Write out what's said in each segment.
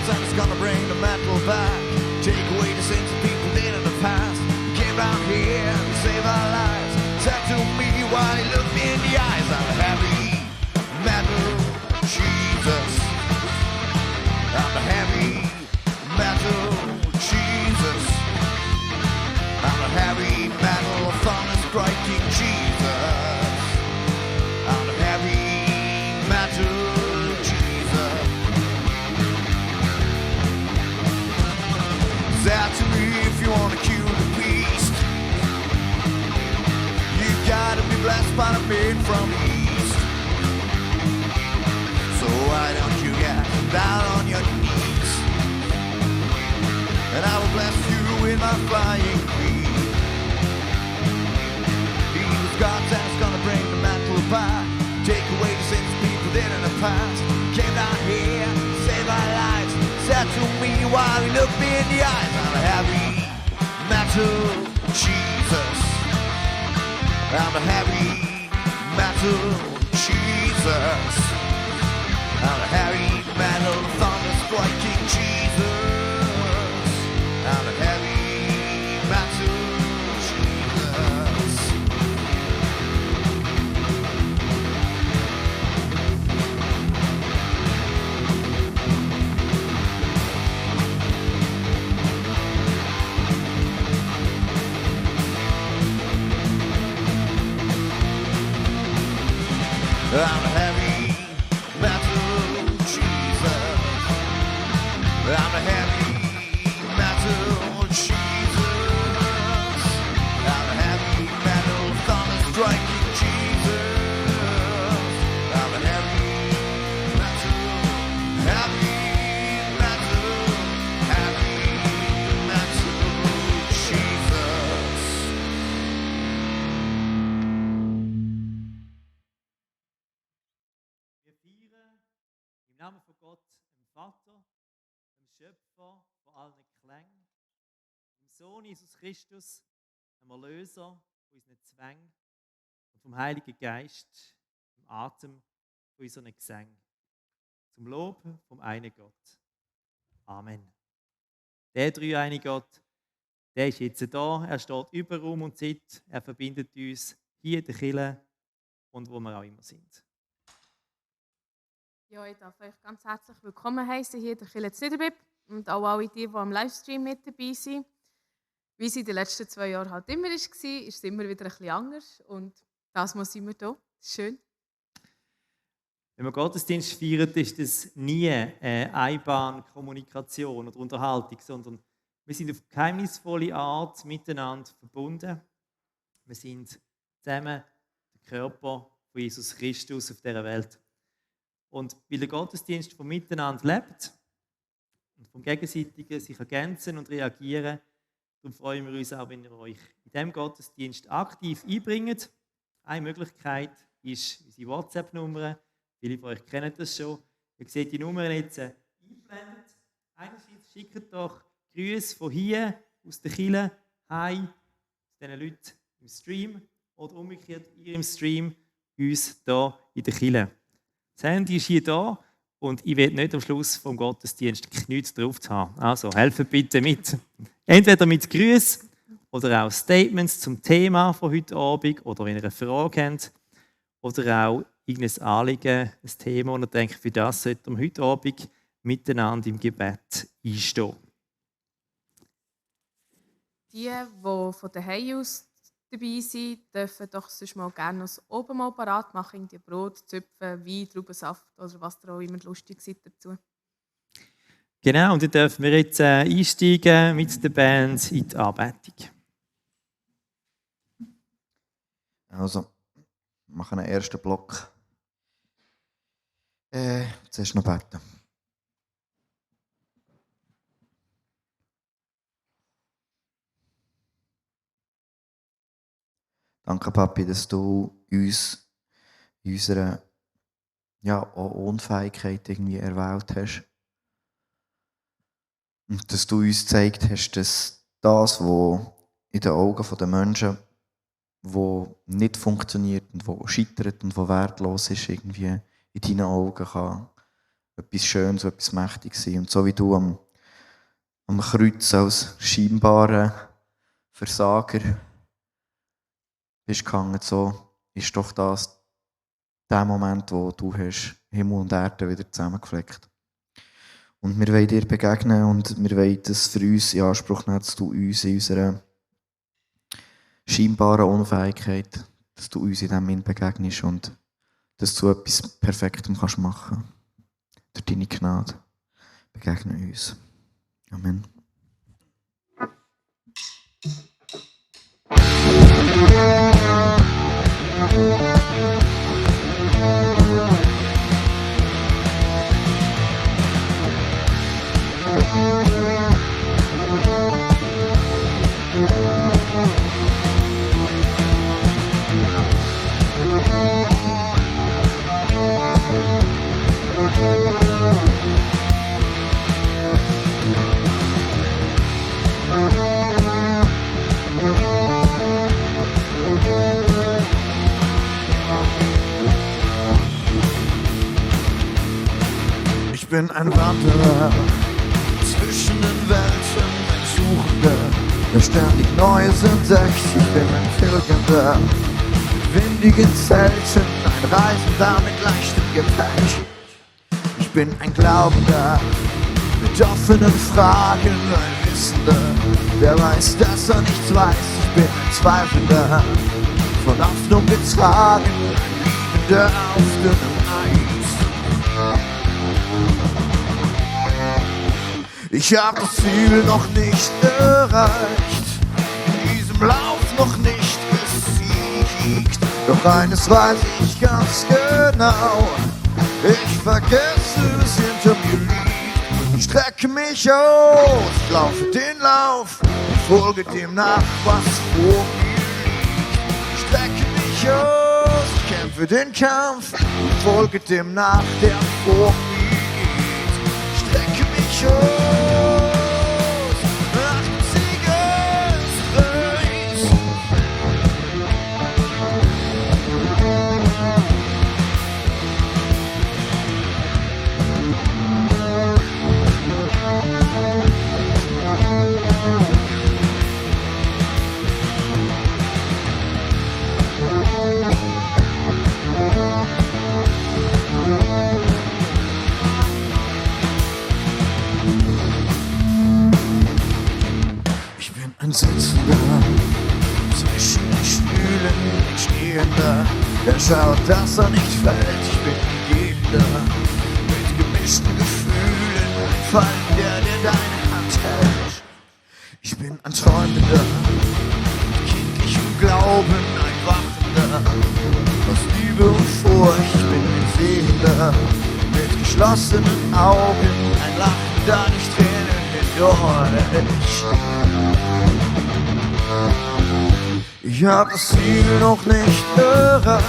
God's and it's gonna bring the metal back. Take away the sins of people did in the past. He came down here to save our lives. Said to me while he looked me in the eyes, I'm a heavy metal Jesus. I'm a heavy metal Jesus. I'm a heavy metal thunder striking Jesus. I'm a heavy metal Jesus. Said to me, if you wanna kill the beast, you gotta be blessed by the man from the east. So why don't you get down on your knees, and I will bless you with my flying feet. He was God's and it's gonna bring the mantle back. Take away the sins people did in the past. Came down here to save our lives. Said to me while he looked me in the eyes, I'm a heavy metal Jesus. I'm a heavy metal Jesus. I'm a heavy metal thunder striking Jesus. I'm a heavy metal Jesus. I'm a heavy metal Jesus. I'm a heavy metal Jesus. I'm a heavy metal thunder striking Jesus. I'm a heavy metal Jesus. Wir feiern im Namen von Gott, dem Vater, dem Schöpfer von allen Klängen, dem Sohn Jesus Christus, dem Erlöser von unseren Zwängen und vom Heiligen Geist, dem Atem von unseren Gesängen. Zum Lob vom einen Gott. Amen. Der dreieinige Gott, der ist jetzt da, er steht über Raum und Zeit, er verbindet uns hier in der Kirche und wo wir auch immer sind. Ja, ich darf euch ganz herzlich willkommen heißen hier in der Kirche Niederbipp und auch alle die am Livestream mit dabei sind. Wie es in den letzten 2 Jahren halt immer war, ist es immer wieder ein bisschen anders und das Mal sind wir hier. Das ist schön. Wenn wir Gottesdienst feiern, ist das nie eine Einbahnkommunikation oder Unterhaltung, sondern wir sind auf geheimnisvolle Art miteinander verbunden. Wir sind zusammen der Körper von Jesus Christus auf dieser Welt. Und weil der Gottesdienst vom Miteinander lebt und vom Gegenseitigen sich ergänzen und reagieren, darum freuen wir uns auch, wenn ihr euch in diesem Gottesdienst aktiv einbringt. Eine Möglichkeit ist unsere WhatsApp-Nummer. Viele von euch kennen das schon. Ihr seht die Nummer jetzt eingeblendet. Einerseits schickt doch Grüße von hier aus der Kirche heim zu diesen Leuten im Stream oder umgekehrt ihr im Stream uns hier in der Kirche. Das Handy ist hier da und ich will nicht am Schluss vom Gottesdienst nichts drauf zu haben. Also helft bitte mit. Entweder mit Grüßen oder auch Statements zum Thema von heute Abend oder wenn ihr eine Frage habt oder auch irgendein Anliegen, ein Thema und ihr denkt, für das sollten wir heute Abend miteinander im Gebet einstehen. Die von daheim aus dabei sind, dürfen doch sonst mal gerne das oben mal parat machen, irgendwie Brot, Zöpfe, Wein, Traubensaft oder was ihr auch immer lustig seid dazu. Genau, und dann dürfen wir jetzt einsteigen mit der Band in die Anbetung. Also, wir machen einen ersten Block. Zuerst noch beten. Danke, Papi, dass du uns in unserer Unfähigkeit irgendwie erwählt hast. Und dass du uns gezeigt hast, dass das, was in den Augen der Menschen, wo nicht funktioniert und wo scheitert und wo wertlos ist, irgendwie in deinen Augen kann etwas Schönes, etwas Mächtiges sein. Und so wie du am Kreuz als scheinbarer Versager bist gehangen, so ist doch das der Moment, wo du hast Himmel und Erde wieder zusammengefleckt. Und wir wollen dir begegnen und wir wollen das für uns in Anspruch nehmen, dass du uns in unserer scheinbaren Unfähigkeit, dass du uns in dem Moment begegnest und dass du etwas Perfektem kannst machen. Durch deine Gnade begegne uns. Amen. Ich bin ein Wanderer zwischen den Welten, ein Suchender, der ständig Neues entdeckt. Ich bin ein Pilgernder mit windigen Zelten, ein Reisender mit leichtem Gepäck. Ich bin ein Glaubender mit offenen Fragen, ein Wissender, der weiß, dass er nichts weiß. Ich bin ein Zweifelnder, von Hoffnung getragen, ein Liebender auf dünnem Eis. Ich hab das Ziel noch nicht erreicht, in diesem Lauf noch nicht gesiegt. Doch eines weiß ich ganz genau, ich vergesse, es hinter mir liegt. Ich strecke mich aus, ich laufe den Lauf, ich folge dem nach, was vor mir liegt. Ich strecke mich aus, ich kämpfe den Kampf, ich folge dem nach, der vor mir liegt. Ich strecke mich aus. Ein Sitzender zwischen den Stühlen, ein Stehender, der schaut, dass er nicht fällt. Ich bin ein Gehender mit gemischten Gefühlen, ein Fallender, der deine Hand hält. Ich bin ein Träumender mit kindlichem Glauben, ein Wachender aus Liebe und Furcht. Ich bin ein Sehender mit geschlossenen Augen, ein Lachender, nicht Tränen hindurch. Ich hab das Ziel noch nicht erreicht,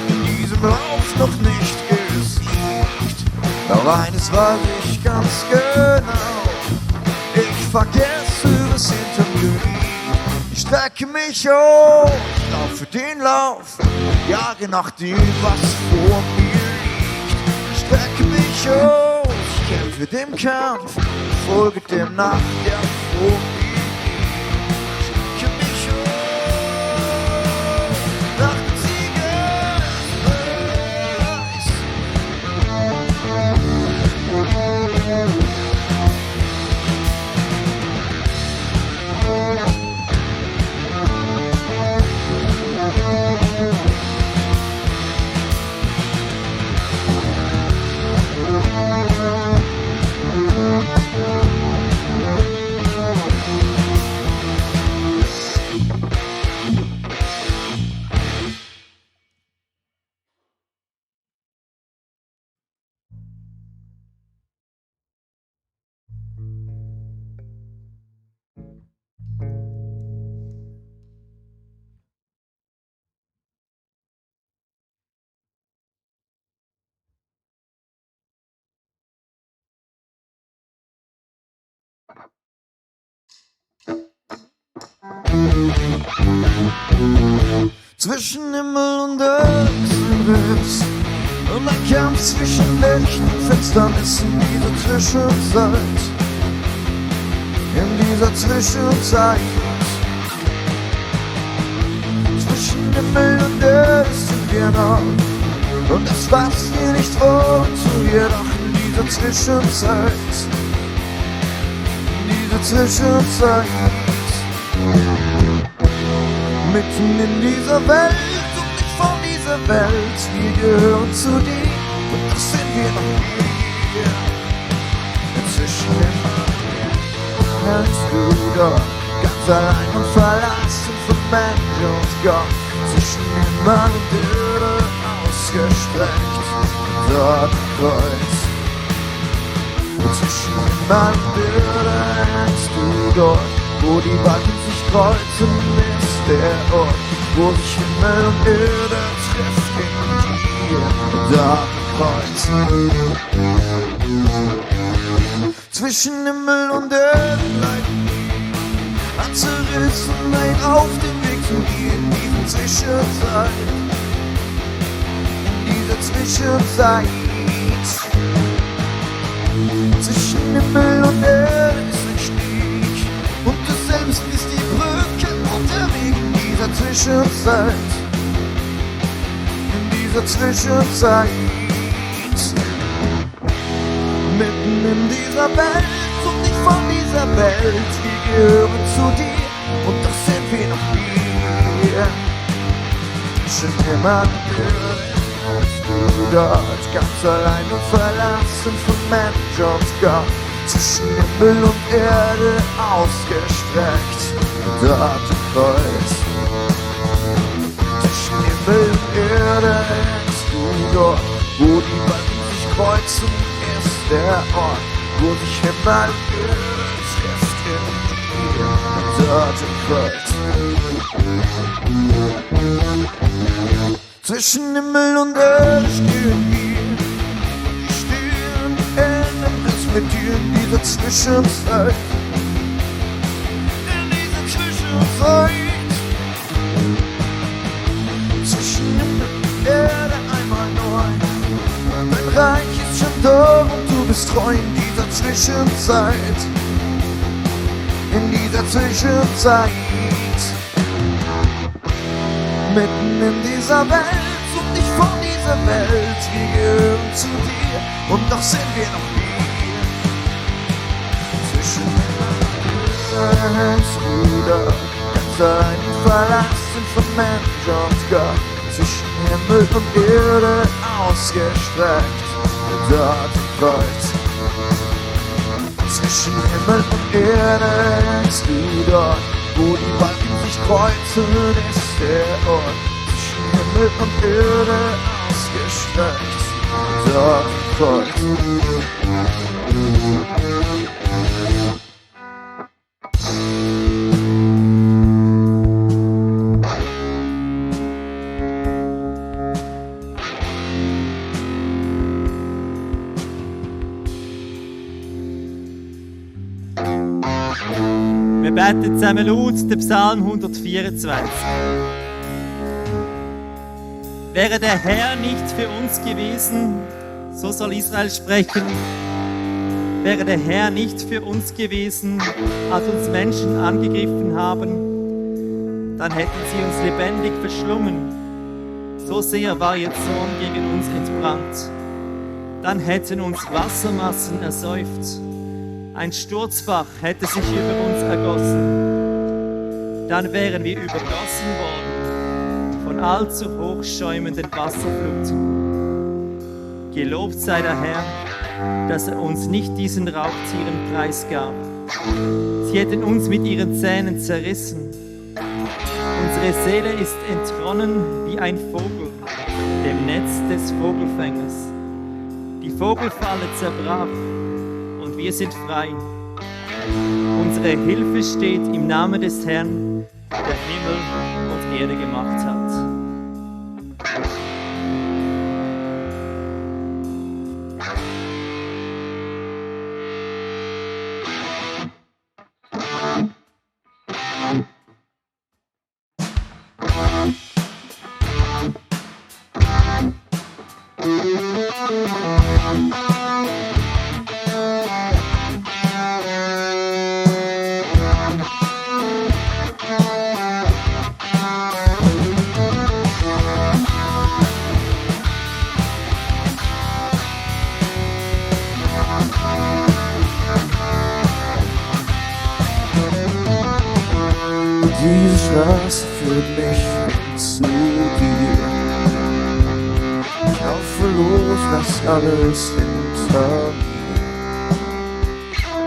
in diesem Lauf noch nicht gesiegt. Doch eines weiß ich ganz genau, ich vergesse, was hinter mir liegt. Ich strecke mich aus, ich laufe den Lauf, jage nach dem, was vor mir liegt. Ich strecke mich aus, ich kämpfe dem Kampf, folge dem nach, der vor mir liegt. Zwischen Himmel und Echsenriss Und ein Kampf zwischen Licht und Finsternis in dieser Zwischenzeit. In dieser Zwischenzeit. Zwischen Himmel und Erde sind wir noch. Und das passt hier nicht wozu, jedoch in dieser Zwischenzeit. In dieser Zwischenzeit. Mitten in dieser Welt und nicht von dieser Welt. Wir gehören zu dir und das sind wir noch hier. Inzwischen hältst du dort, ganz allein und verlassen von Mensch und Gott. Zwischen Himmel und Erde ausgestreckt, dort ein Kreuz. Zwischen Himmel und Erde hältst du dort, wo die Balken sich kreuzen, ist der Ort, wo sich Himmel und Erde trifft in dir, dort ein Kreuz. Zwischen Himmel und Erde bleiben wir an Zerrissenheit auf dem Weg zu dir in dieser Zwischenzeit. In dieser Zwischenzeit. Zwischen Himmel und Erde ist ein Steg und du selbst bist die Brücke und der Weg in dieser Zwischenzeit. In dieser Zwischenzeit. Mitten in dieser Welt und nicht von dieser Welt. Wir gehören zu dir und doch sind wir noch hier. Zwischen Himmel und Erde bist du dort, ganz allein und verlassen von Mensch und Gott. Zwischen Himmel und Erde ausgestreckt, dort ein Kreuz. Zwischen Himmel und Erde hängst du dort, wo die Balken sich kreuzen, ist der Ort, wo sich Himmel und Erde trifft in dir, dort ein Kreuz. Zwischen Himmel und Erde stehen wir, stehen in einem Riss mit dir in dieser Zwischenzeit. In dieser Zwischenzeit. Zwischen Himmel und Erde einmal neu. Dein Reich ist schon da und du bist treu in dieser Zwischenzeit. In dieser Zwischenzeit. Mitten in dieser Welt und nicht von dieser Welt. Wir gehören zu dir und doch sind wir noch hier. Zwischen Himmel und Erde, ganz allein und verlassen von Mensch und Gott. Zwischen Himmel und Erde ausgestreckt, dort ein Kreuz. Zwischen Himmel und Erde hängst du dort, wo die Balken sich kreuzen, ist der Ort. Zwischen Himmel und Erde ausgestreckt, dort ein Kreuz. Wir beten zusammen laut den Psalm 124. Wäre der Herr nicht für uns gewesen, so soll Israel sprechen, wäre der Herr nicht für uns gewesen, als uns Menschen angegriffen haben, dann hätten sie uns lebendig verschlungen. So sehr war ihr Zorn gegen uns entbrannt. Dann hätten uns Wassermassen ersäuft. Ein Sturzbach hätte sich über uns ergossen. Dann wären wir übergossen worden von allzu hochschäumenden Wasserfluten. Gelobt sei der Herr, dass er uns nicht diesen Raubtieren preisgab. Sie hätten uns mit ihren Zähnen zerrissen. Unsere Seele ist entronnen wie ein Vogel, dem Netz des Vogelfängers. Die Vogelfalle zerbrach. Wir sind frei. Unsere Hilfe steht im Namen des Herrn, der Himmel und Erde gemacht hat. Diese Straße führt mich hin zu dir. Ich laufe los, lass alles hinter mir.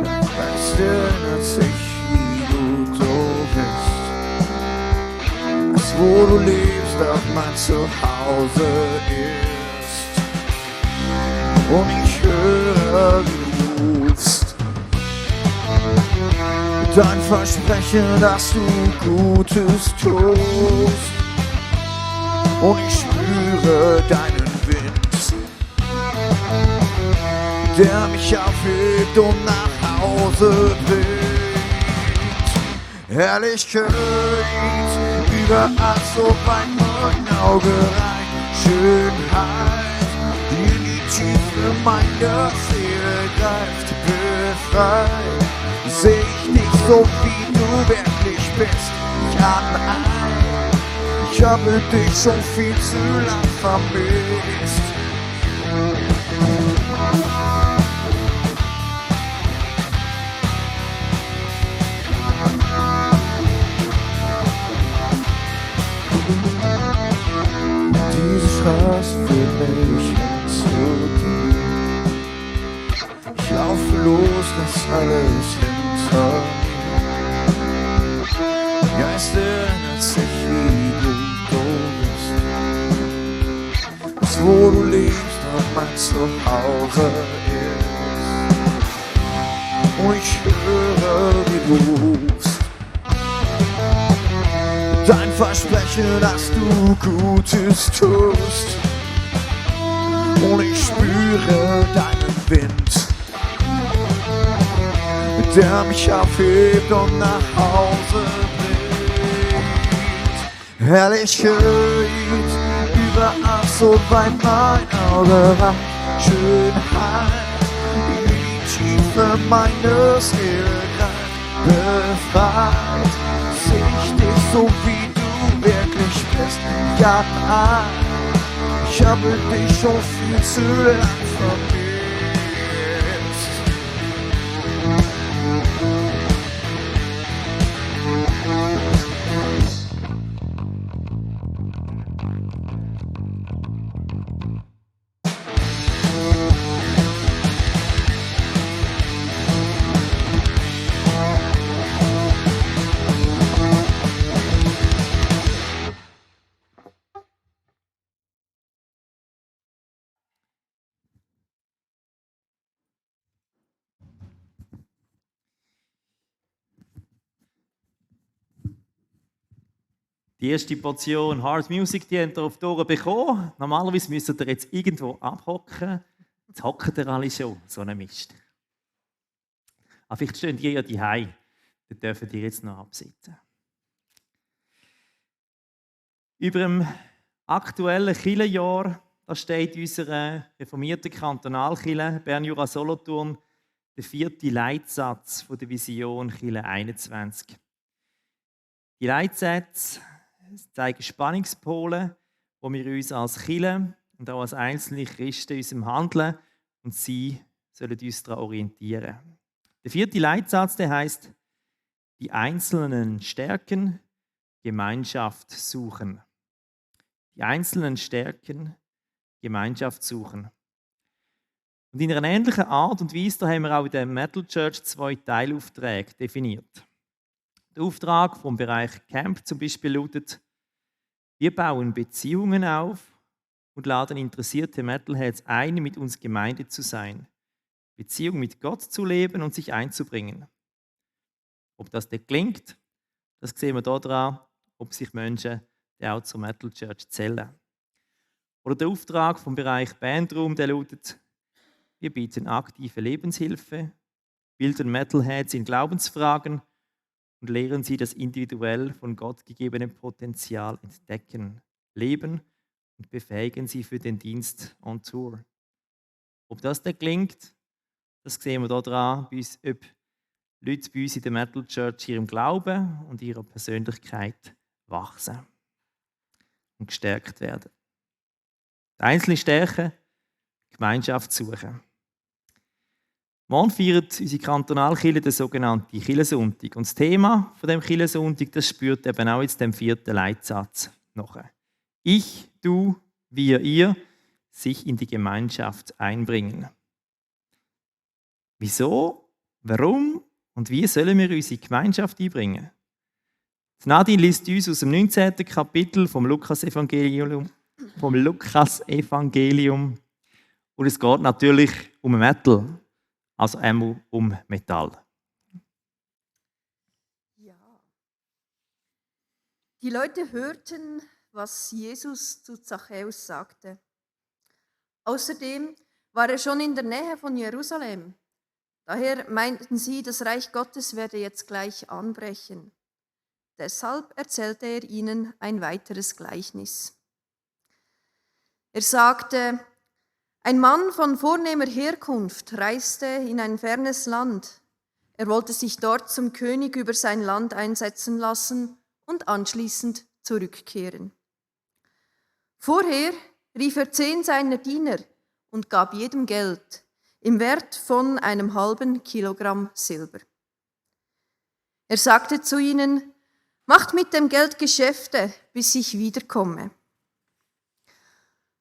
Weißt, erinnert sich, wie du so bist. Das, wo du lebst, auch mein Zuhause ist. Und ich höre, wie du rufst. Dein Versprechen, dass du Gutes tust. Und ich spüre deinen Wind, der mich aufhebt und nach Hause bringt. Herrlichkeit, überall so weit mein Auge rein. Schönheit, die in die Tiefe meiner Seele greift. Befreit, seh ich dich so, wie du wirklich bist. Ich atme ein, ich habe dich schon viel zu lang vermisst. Diese Straße führt mich hin zu dir. Ich laufe los, lass alles hinter mir. Geist erinnert sich, wie du bist. Das, wo du lebst, auch mein Zuhause ist. Und ich höre, wie du rufst. Dein Versprechen, dass du Gutes tust. Und ich spüre deinen Wind, der mich aufhebt und nach Hause bringt. Herrlichkeit, überall so weit mein Auge reicht. Schönheit, in die Tiefe meiner Seele greift. Befreit, seh ich dich so, wie du wirklich bist. Ja, nein, ich habe dich schon viel zu lang vermisst. Die erste Portion Hard Music, die habt ihr auf die Ohren bekommen. Normalerweise müsst ihr jetzt irgendwo abhocken. Jetzt hocken ihr alle schon, so ein Mist. Aber vielleicht stehen die ja daheim. Dann dürft ihr jetzt noch absitzen. Über dem aktuellen Kirchenjahr, da steht unserer reformierten Kantonalkirche Bern-Jura-Solothurn der 4. Leitsatz von der Vision Kirche 21. Die Leitsätze zeigen Spannungspole, wo wir uns als Kirche und auch als einzelne Christen in unserem Handeln und Sein sollen uns daran orientieren. Der 4. Leitsatz, der heißt: Die Einzelnen stärken, Gemeinschaft suchen. Die Einzelnen stärken, Gemeinschaft suchen. Und in einer ähnlichen Art und Weise da haben wir auch in der Metal Church 2 Teilaufträge definiert. Der Auftrag vom Bereich Camp zum Beispiel lautet: Wir bauen Beziehungen auf und laden interessierte Metalheads ein, mit uns Gemeinde zu sein, Beziehung mit Gott zu leben und sich einzubringen. Ob das denn gelingt, das sehen wir daran, ob sich Menschen auch zur Metal Church zählen. Oder der Auftrag vom Bereich Bandraum, der lautet: Wir bieten aktive Lebenshilfe, bilden Metalheads in Glaubensfragen und lehren sie das individuell von Gott gegebene Potenzial entdecken, leben und befähigen sie für den Dienst on Tour. Ob das denn gelingt, das sehen wir daran, ob Leute bei uns in der Metal Church ihrem Glauben und ihrer Persönlichkeit wachsen und gestärkt werden. Die einzelne Stärke, Gemeinschaft suchen. Morgen feiert unsere Kantonalkirche den sogenannten Kirchensonntag. Und das Thema von dem Kirchensonntag, das spürt eben auch jetzt dem 4. Leitsatz nach. Ich, du, wir, ihr, sich in die Gemeinschaft einbringen. Wieso, warum und wie sollen wir unsere Gemeinschaft einbringen? Nadine liest uns aus dem 19. Kapitel vom Lukas-Evangelium. Und es geht natürlich um Metal, also einmal um Metall. Ja. Die Leute hörten, was Jesus zu Zachäus sagte. Außerdem war er schon in der Nähe von Jerusalem. Daher meinten sie, das Reich Gottes werde jetzt gleich anbrechen. Deshalb erzählte er ihnen ein weiteres Gleichnis. Er sagte, ein Mann von vornehmer Herkunft reiste in ein fernes Land. Er wollte sich dort zum König über sein Land einsetzen lassen und anschließend zurückkehren. Vorher rief er 10 seiner Diener und gab jedem Geld im Wert von einem halben Kilogramm Silber. Er sagte zu ihnen, macht mit dem Geld Geschäfte, bis ich wiederkomme.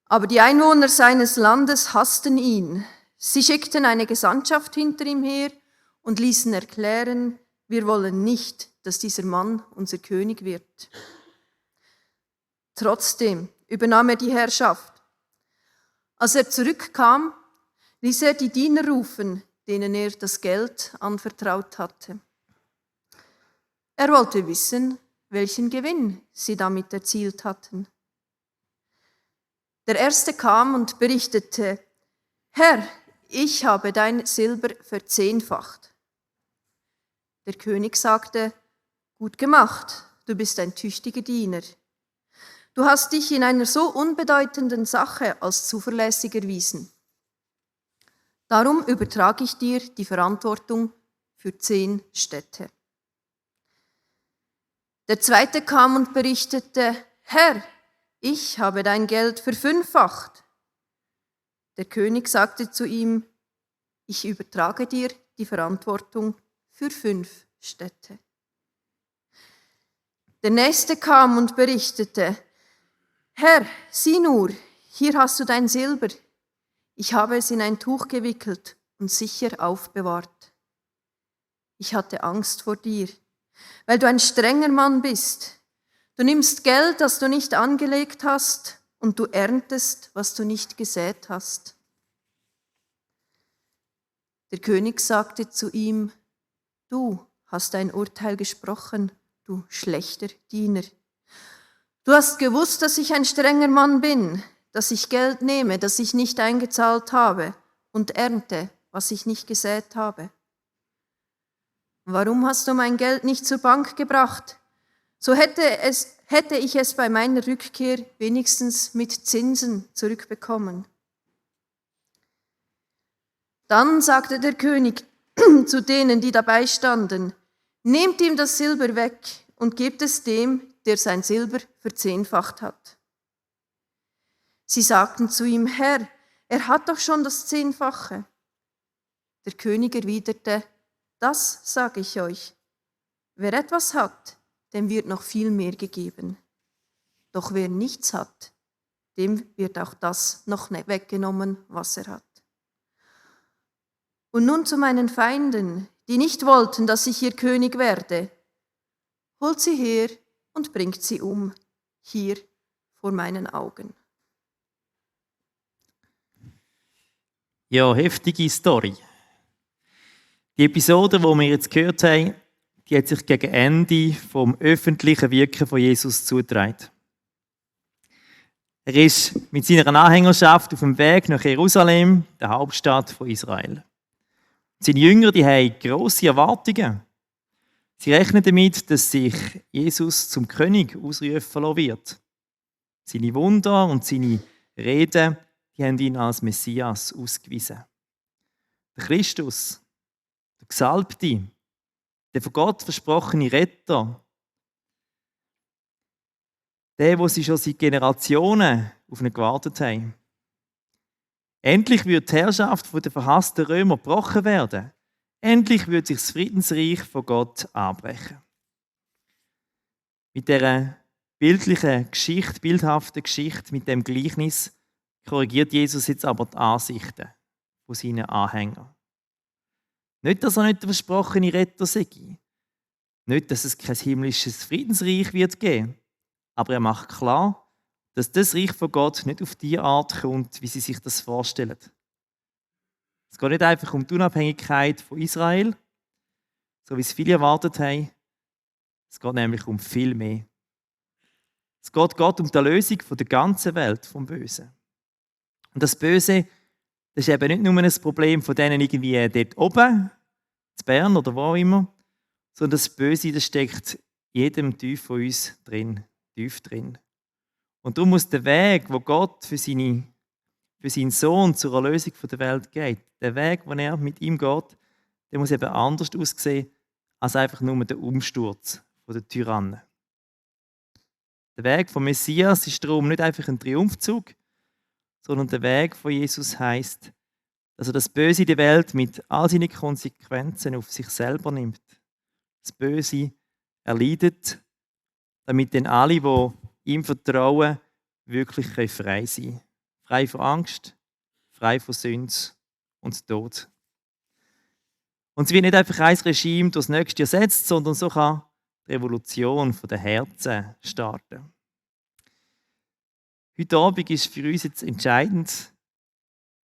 Aber die Einwohner seines Landes hassten ihn. Sie schickten eine Gesandtschaft hinter ihm her und ließen erklären, wir wollen nicht, dass dieser Mann unser König wird. Trotzdem übernahm er die Herrschaft. Als er zurückkam, ließ er die Diener rufen, denen er das Geld anvertraut hatte. Er wollte wissen, welchen Gewinn sie damit erzielt hatten. Der Erste kam und berichtete, Herr, ich habe dein Silber verzehnfacht. Der König sagte, gut gemacht, du bist ein tüchtiger Diener. Du hast dich in einer so unbedeutenden Sache als zuverlässig erwiesen. Darum übertrage ich dir die Verantwortung für 10 Städte. Der Zweite kam und berichtete, Herr, ich habe dein Geld verfünffacht. Der König sagte zu ihm, ich übertrage dir die Verantwortung für 5 Städte. Der Nächste kam und berichtete, Herr, sieh nur, hier hast du dein Silber. Ich habe es in ein Tuch gewickelt und sicher aufbewahrt. Ich hatte Angst vor dir, weil du ein strenger Mann bist. Du nimmst Geld, das du nicht angelegt hast, und du erntest, was du nicht gesät hast. Der König sagte zu ihm, du hast ein Urteil gesprochen, du schlechter Diener. Du hast gewusst, dass ich ein strenger Mann bin, dass ich Geld nehme, das ich nicht eingezahlt habe, und ernte, was ich nicht gesät habe. Warum hast du mein Geld nicht zur Bank gebracht? So hätte ich es bei meiner Rückkehr wenigstens mit Zinsen zurückbekommen. Dann sagte der König zu denen, die dabei standen, nehmt ihm das Silber weg und gebt es dem, der sein Silber verzehnfacht hat. Sie sagten zu ihm, Herr, er hat doch schon das 10-fache. Der König erwiderte, das sage ich euch. Wer etwas hat, dem wird noch viel mehr gegeben. Doch wer nichts hat, dem wird auch das noch weggenommen, was er hat. Und nun zu meinen Feinden, die nicht wollten, dass ich ihr König werde. Holt sie her und bringt sie um, hier vor meinen Augen. Ja, heftige Story. Die Episode, die wir jetzt gehört haben, die hat sich gegen Ende vom öffentlichen Wirken von Jesus zugetragen. Er ist mit seiner Anhängerschaft auf dem Weg nach Jerusalem, der Hauptstadt von Israel. Seine Jünger, die haben grosse Erwartungen. Sie rechnen damit, dass sich Jesus zum König ausrufen lassen wird. Seine Wunder und seine Reden, die haben ihn als Messias ausgewiesen. Der Christus, der Gesalbte, der von Gott versprochene Retter, der, wo sie schon seit Generationen auf ihn gewartet haben. Endlich wird die Herrschaft der verhassten Römer gebrochen werden. Endlich wird sich das Friedensreich von Gott anbrechen. Mit dieser bildlichen Geschichte, bildhaften Geschichte, mit dem Gleichnis, korrigiert Jesus jetzt aber die Ansichten von seinen Anhängern. Nicht, dass er nicht der versprochene Retter sei. Nicht, dass es kein himmlisches Friedensreich wird geben. Aber er macht klar, dass das Reich von Gott nicht auf die Art kommt, wie sie sich das vorstellen. Es geht nicht einfach um die Unabhängigkeit von Israel, so wie es viele erwartet haben. Es geht nämlich um viel mehr. Es geht Gott um die Erlösung von der ganzen Welt vom Bösen. Und das Böse, das ist eben nicht nur ein Problem von denen irgendwie dort oben, in Bern oder wo auch immer, sondern das Böse, das steckt jedem tief von uns drin, tief drin. Und darum muss der Weg, wo Gott für seinen Sohn zur Erlösung der Welt geht, der Weg, wo er mit ihm geht, der muss eben anders aussehen als einfach nur der Umsturz der Tyrannen. Der Weg vom Messias ist darum nicht einfach ein Triumphzug, sondern der Weg von Jesus heisst, dass er das Böse in der Welt mit all seinen Konsequenzen auf sich selber nimmt. Das Böse erleidet, damit dann alle, die ihm vertrauen, wirklich frei sein können. Frei von Angst, frei von Sünde und Tod. Und es wird nicht einfach ein Regime durchs nächste ersetzt, sondern so kann die Revolution der Herzen starten. Heute Abend ist für uns jetzt entscheidend,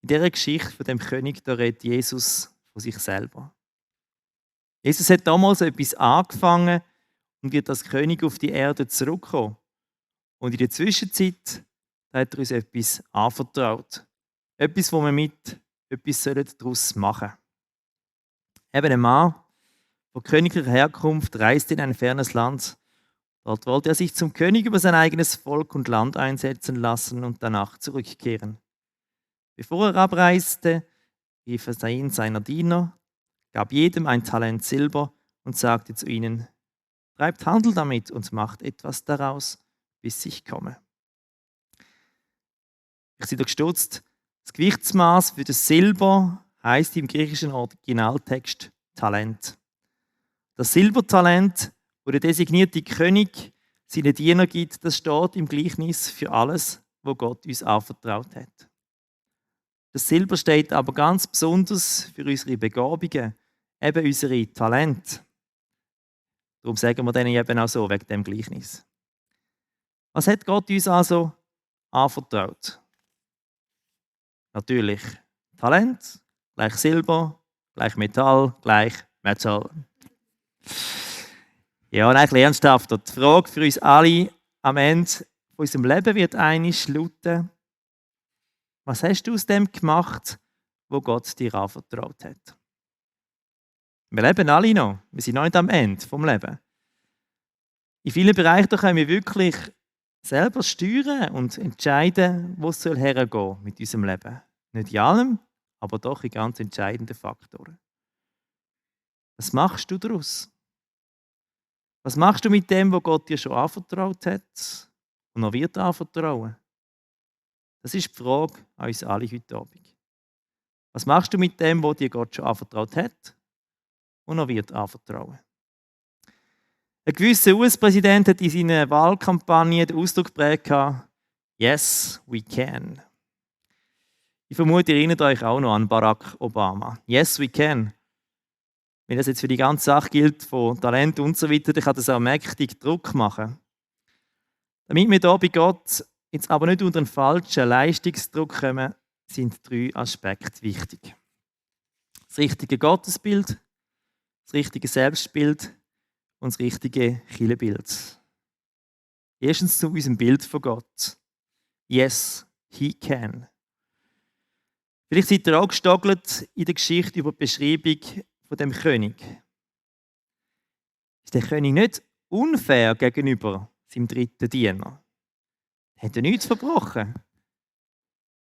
in dieser Geschichte von dem König, da redet Jesus von sich selber. Jesus hat damals etwas angefangen und wird als König auf die Erde zurückkommen. Und in der Zwischenzeit hat er uns etwas anvertraut. Etwas, wo wir mit etwas daraus machen sollen. Eben ein Mann von königlicher Herkunft reiste in ein fernes Land. Dort wollte er sich zum König über sein eigenes Volk und Land einsetzen lassen und danach zurückkehren. Bevor er abreiste, rief er einen seiner Diener, gab jedem ein Talent Silber und sagte zu ihnen: Treibt Handel damit und macht etwas daraus, bis ich komme. Ich bin da gestutzt. Das Gewichtsmaß für das Silber heißt im griechischen Originaltext Talent. Das Silbertalent, wo der designierte König seinen Diener gibt, das steht im Gleichnis für alles, was Gott uns anvertraut hat. Das Silber steht aber ganz besonders für unsere Begabungen, eben unsere Talente. Darum sagen wir denen eben auch so, wegen dem Gleichnis. Was hat Gott uns also anvertraut? Natürlich Talent, gleich Silber, gleich Metall, gleich Metall. Ja, und eigentlich ernsthafter. Die Frage für uns alle am Ende von unserem Leben wird einmal lauten: Was hast du aus dem gemacht, wo Gott dir anvertraut hat? Wir leben alle noch. Wir sind noch nicht am Ende vom Leben. In vielen Bereichen können wir wirklich selber steuern und entscheiden, wo es hergehen mit unserem Leben. Nicht in allem, aber doch in ganz entscheidenden Faktoren. Was machst du daraus? Was machst du mit dem, was Gott dir schon anvertraut hat und noch wird anvertrauen? Das ist die Frage an uns alle heute Abend. Was machst du mit dem, was dir Gott schon anvertraut hat und noch wird anvertrauen? Ein gewisser US-Präsident hat in seiner Wahlkampagne den Ausdruck geprägt: Yes, we can. Ich vermute, ihr erinnert euch auch noch an Barack Obama. Yes, we can. Wenn das jetzt für die ganze Sache gilt, von Talent und so weiter, dann kann das auch mächtig Druck machen. Damit wir hier bei Gott jetzt aber nicht unter einen falschen Leistungsdruck kommen, sind 3 Aspekte wichtig. Das richtige Gottesbild, das richtige Selbstbild und das richtige Kirchenbild. Erstens zu unserem Bild von Gott. Yes, he can. Vielleicht seid ihr auch gestogelt in der Geschichte über die Beschreibung von dem König. Ist der König nicht unfair gegenüber seinem dritten Diener? Hat er nichts verbrochen?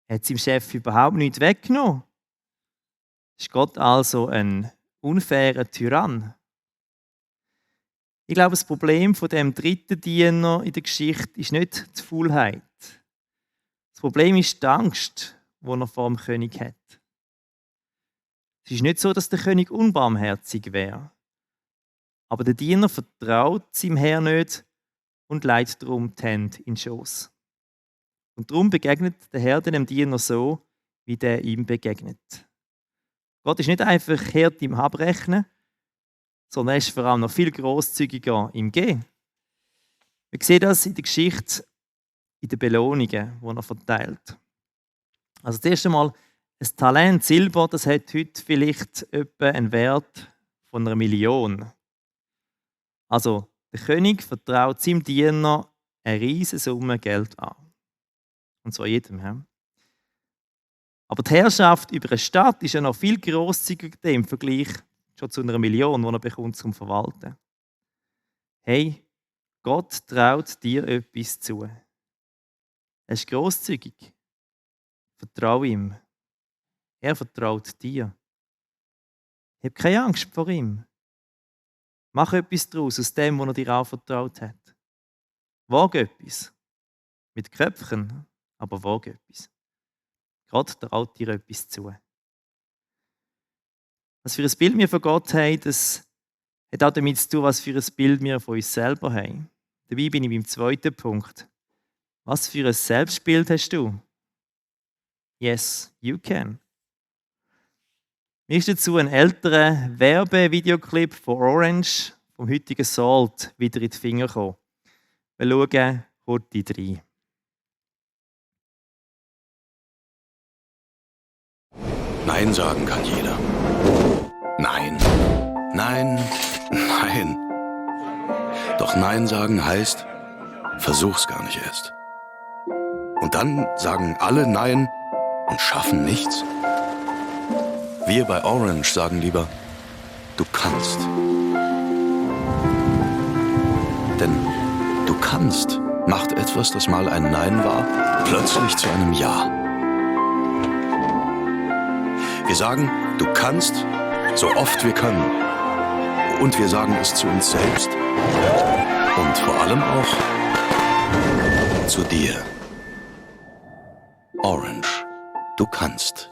Hat seinem Chef überhaupt nichts weggenommen? Ist Gott also ein unfairer Tyrann? Ich glaube, das Problem von dem dritten Diener in der Geschichte ist nicht die Faulheit. Das Problem ist die Angst, die er vor dem König hat. Es ist nicht so, dass der König unbarmherzig wäre. Aber der Diener vertraut seinem Herr nicht und leitet darum die Hände in den Schoss. Und darum begegnet der Herr dem Diener so, wie der ihm begegnet. Gott ist nicht einfach hart im Abrechnen, sondern er ist vor allem noch viel grosszügiger im Geben. Wir sehen das in der Geschichte, in den Belohnungen, die er verteilt. Also das erste Mal, ein Talent Silber, das hat heute vielleicht etwa einen Wert von 1 Million. Also der König vertraut seinem Diener eine riesige Summe Geld an. Und zwar jedem. Ja. Aber die Herrschaft über eine Stadt ist ja noch viel grosszügiger im Vergleich schon zu 1 Million, die er bekommt zum Verwalten. Hey, Gott traut dir etwas zu. Er ist grosszügig. Vertraue ihm. Er vertraut dir. Hab keine Angst vor ihm. Mach etwas daraus aus dem, was er dir anvertraut hat. Wage etwas. Mit Köpfchen, aber wage etwas. Gott traut dir etwas zu. Was für ein Bild wir von Gott haben, das hat auch damit zu tun, was für ein Bild wir von uns selber haben. Dabei bin ich beim zweiten Punkt. Was für ein Selbstbild hast du? Yes, you can. Mir ist dazu ein älterer Werbevideoclip von Orange, vom heutigen Salt, wieder in die Finger gekommen. Wir schauen kurz rein. Nein sagen kann jeder. Nein, nein, nein. Doch Nein sagen heißt, versuch's gar nicht erst. Und dann sagen alle Nein und schaffen nichts. Wir bei Orange sagen lieber, du kannst. Denn du kannst macht etwas, das mal ein Nein war, plötzlich zu einem Ja. Wir sagen, du kannst, so oft wir können. Und wir sagen es zu uns selbst und vor allem auch zu dir. Orange, du kannst.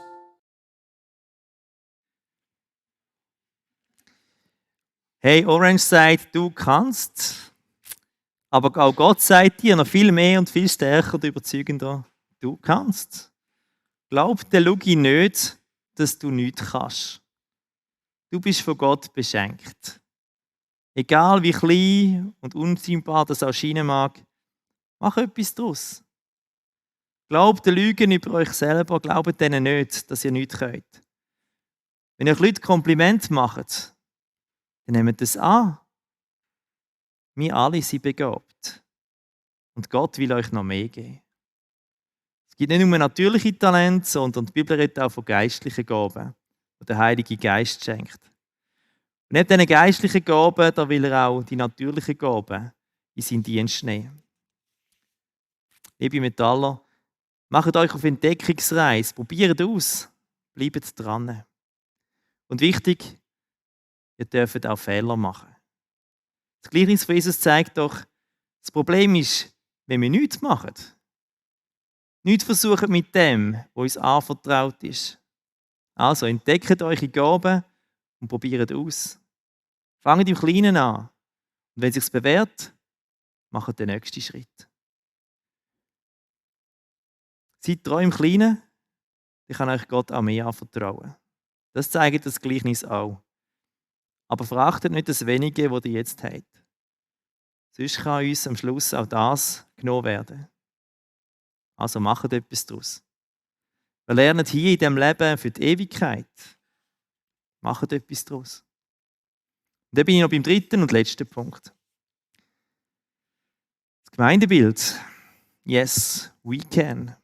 Hey, Orange sagt, du kannst, aber auch Gott sagt dir noch viel mehr und viel stärker und überzeugender, du kannst. Glaub der Lugi nicht, dass du nichts kannst. Du bist von Gott beschenkt. Egal wie klein und unsichtbar das auch scheinen mag, mach etwas daraus. Glaubt den Lügen über euch selber, glaubt denen nicht, dass ihr nichts könnt. Wenn euch Leute Kompliment machen, dann nehmt das an. Wir alle sind begabt. Und Gott will euch noch mehr geben. Es gibt nicht nur natürliche Talente, sondern die Bibel redet auch von geistlichen Gaben, die der Heilige Geist schenkt. Und neben diesen geistlichen Gaben, da will er auch die natürlichen Gaben in seinen Dienst nehmen. Liebe Metaller, macht euch auf Entdeckungsreise, probiert aus, bleibt dran. Und wichtig, ihr dürft auch Fehler machen. Das Gleichnis von Jesus zeigt doch, das Problem ist, wenn wir nichts machen. Nichts versuchen mit dem, was uns anvertraut ist. Also entdeckt eure Gaben und probiert aus. Fangt im Kleinen an. Und wenn es sich bewährt, macht den nächsten Schritt. Seid treu im Kleinen, dann kann euch Gott auch mehr anvertrauen. Das zeigt das Gleichnis auch. Aber verachtet nicht das Wenige, das ihr jetzt habt. Sonst kann uns am Schluss auch das genommen werden. Also macht etwas daraus. Wir lernen hier in diesem Leben für die Ewigkeit. Macht etwas daraus. Und dann bin ich noch beim dritten und letzten Punkt. Das Gemeindebild. Yes, we can.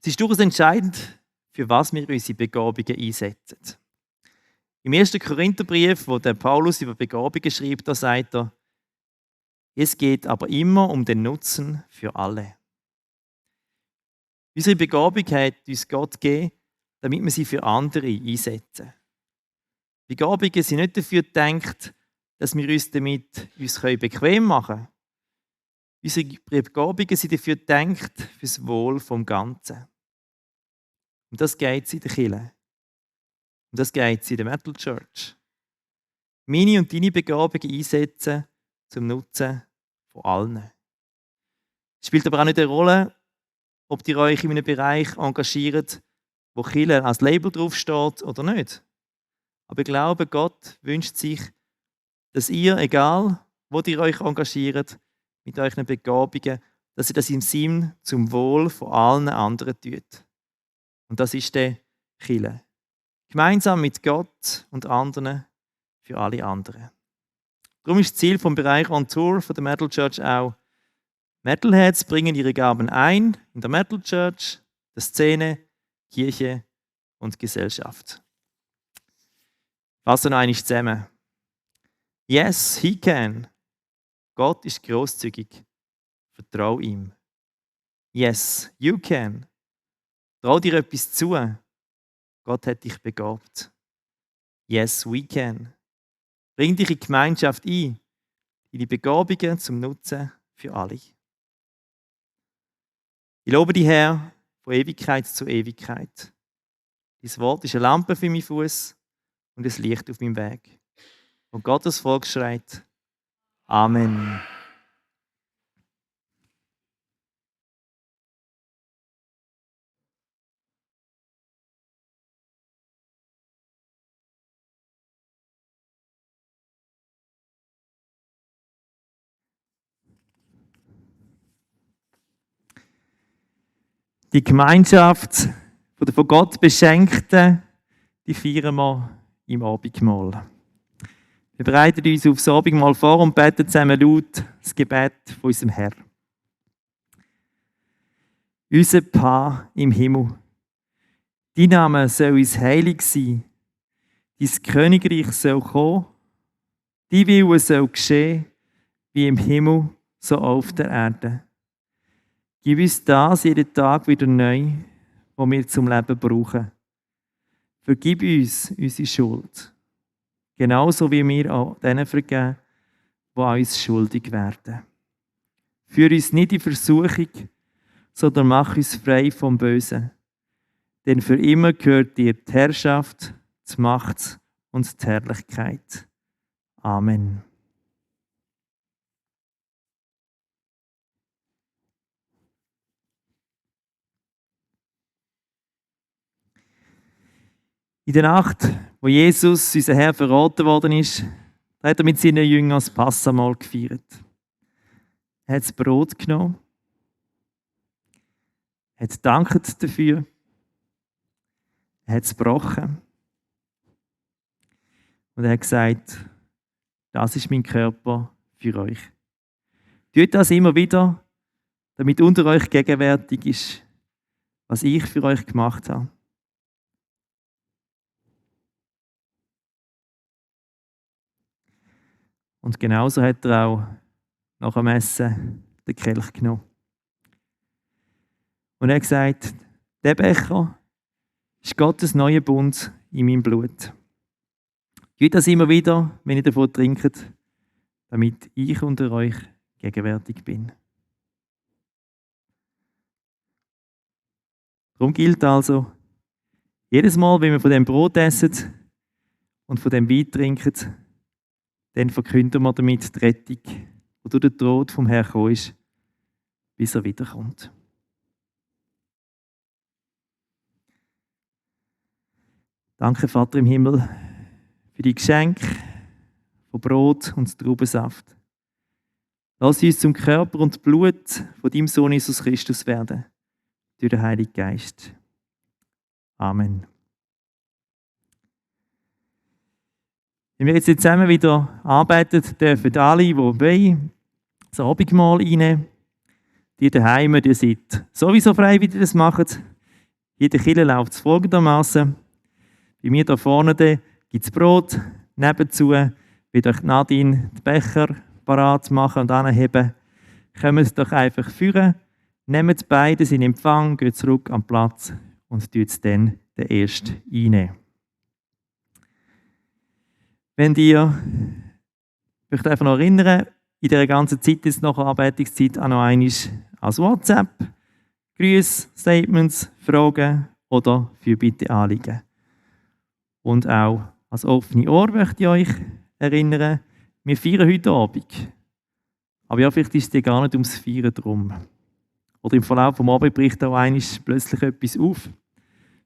Es ist durchaus entscheidend, für was wir unsere Begabungen einsetzen. Im 1. Korintherbrief, wo der Paulus über Begabungen schreibt, da sagt er, es geht aber immer um den Nutzen für alle. Unsere Begabung hat uns Gott gegeben, damit wir sie für andere einsetzen. Begabungen sind nicht dafür gedacht, dass wir uns damit bequem machen können. Unsere Begabungen sind dafür gedacht, für das Wohl vom Ganzen. Und das geht es in der Kirche. Und das geht es in der Metal Church. Meine und deine Begabungen einsetzen zum Nutzen von allen. Es spielt aber auch nicht eine Rolle, ob ihr euch in einem Bereich engagiert, wo Kirche als Label draufsteht oder nicht. Aber ich glaube, Gott wünscht sich, dass ihr, egal wo ihr euch engagiert, mit euren Begabungen, dass ihr das im Sinn zum Wohl von allen anderen tut. Und das ist der Kirche. Gemeinsam mit Gott und anderen für alle anderen. Darum ist das Ziel vom Bereich On Tour von der Metal Church auch, Metalheads bringen ihre Gaben ein in der Metal Church, der Szene, Kirche und Gesellschaft. Fassen wir einmal zusammen. Yes, he can. Gott ist grosszügig. Vertrau ihm. Yes, you can. Trau dir etwas zu. Gott hat dich begabt. Yes, we can. Bring dich in die Gemeinschaft ein, in die Begabungen zum Nutzen für alle. Ich lobe dich, Herr, von Ewigkeit zu Ewigkeit. Dein Wort ist eine Lampe für meinen Fuß und ein Licht auf meinem Weg. Und Gottes Volk schreit: Amen. Die Gemeinschaft der von Gott Beschenkten, die feiern wir im Abendmahl. Wir bereiten uns aufs Abendmahl vor und beten zusammen laut das Gebet von unserem Herrn. Unser Pa im Himmel, dein Name soll uns heilig sein, dein Königreich soll kommen, dein Wille soll geschehen, wie im Himmel, so auf der Erde. Gib uns das jeden Tag wieder neu, was wir zum Leben brauchen. Vergib uns unsere Schuld, genauso wie wir auch denen vergeben, die an uns schuldig werden. Führ uns nicht in Versuchung, sondern mach uns frei vom Bösen. Denn für immer gehört dir die Herrschaft, die Macht und die Herrlichkeit. Amen. In der Nacht, wo Jesus, unser Herr, verraten worden ist, hat er mit seinen Jüngern das Passamahl gefeiert. Er hat das Brot genommen, hat gedankt dafür, er hat es gebrochen und er hat gesagt, das ist mein Körper für euch. Tut das immer wieder, damit unter euch gegenwärtig ist, was ich für euch gemacht habe. Und genauso hat er auch nach dem Essen den Kelch genommen. Und er hat gesagt, der Becher ist Gottes neuer Bund in meinem Blut. Tut das immer wieder, wenn ihr davon trinkt, damit ich unter euch gegenwärtig bin. Darum gilt also, jedes Mal, wenn wir von dem Brot essen und von dem Wein trinken, dann verkünden wir damit die Rettung, die durch den Tod vom Herrn gekommen ist, bis er wiederkommt. Danke, Vater im Himmel, für die Geschenke von Brot und Traubensaft. Lass uns zum Körper und Blut von deinem Sohn Jesus Christus werden, durch den Heiligen Geist. Amen. Wenn wir jetzt zusammen wieder arbeiten, dürfen alle, die wollen, das Abendmahl reinnehmen. Die daheim, die seid sowieso frei, wie ihr das macht. In der Kirche läuft es folgendermaßen. Bei mir da vorne gibt es Brot. Nebenzu wird euch Nadine den Becher parat machen und anheben. Kommt doch einfach führen, nehmt beides in Empfang, geht zurück am Platz und tut dann den ersten reinnehmen. Wenn ihr, ich möchte einfach noch erinnern, in dieser ganzen Zeit, jetzt nach der Arbeitungszeit, auch noch einmal als WhatsApp, Grüße, Statements, Fragen oder Fürbitteanliegen. Und auch als offene Ohr möchte ich euch erinnern, wir feiern heute Abend. Aber ja, vielleicht ist es dir gar nicht ums Feiern drum. Oder im Verlauf des Abends bricht auch einmal plötzlich etwas auf.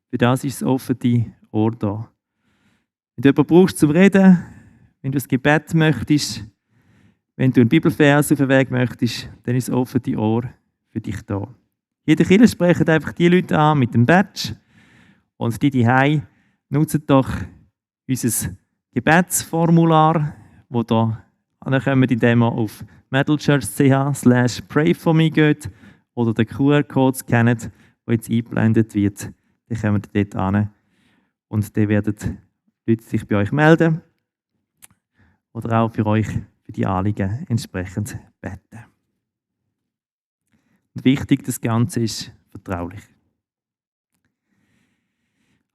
Für das ist das offene Ohr da. Wenn du jemanden brauchst zum Reden, wenn du ein Gebet möchtest, wenn du einen Bibelvers auf den Weg möchtest, dann ist das offene Ohr für dich da. Jede Kirche sprechen einfach die Leute an mit dem Badge. Und die Hause nutzen doch unser Gebetsformular, wo da ankommen, indem man auf metalchurch.ch/prayforme geht oder den QR-Code scannt, der jetzt eingeblendet wird. Dann kommen wir dort an und dann werden die Leute sich bei euch melden oder auch für euch, für die Anliegen entsprechend beten. Und wichtig, das Ganze ist vertraulich.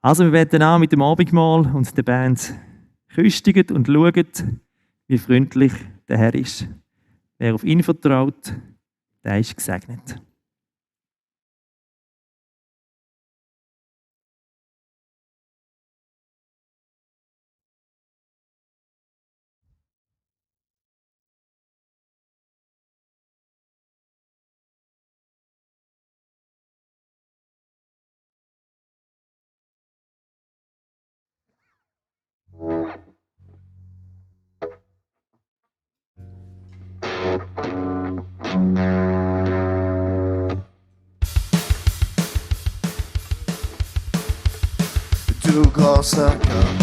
Also wir werden an mit dem Abendmahl und der Band küstigen und schauen, wie freundlich der Herr ist. Wer auf ihn vertraut, der ist gesegnet. Du großer Gott,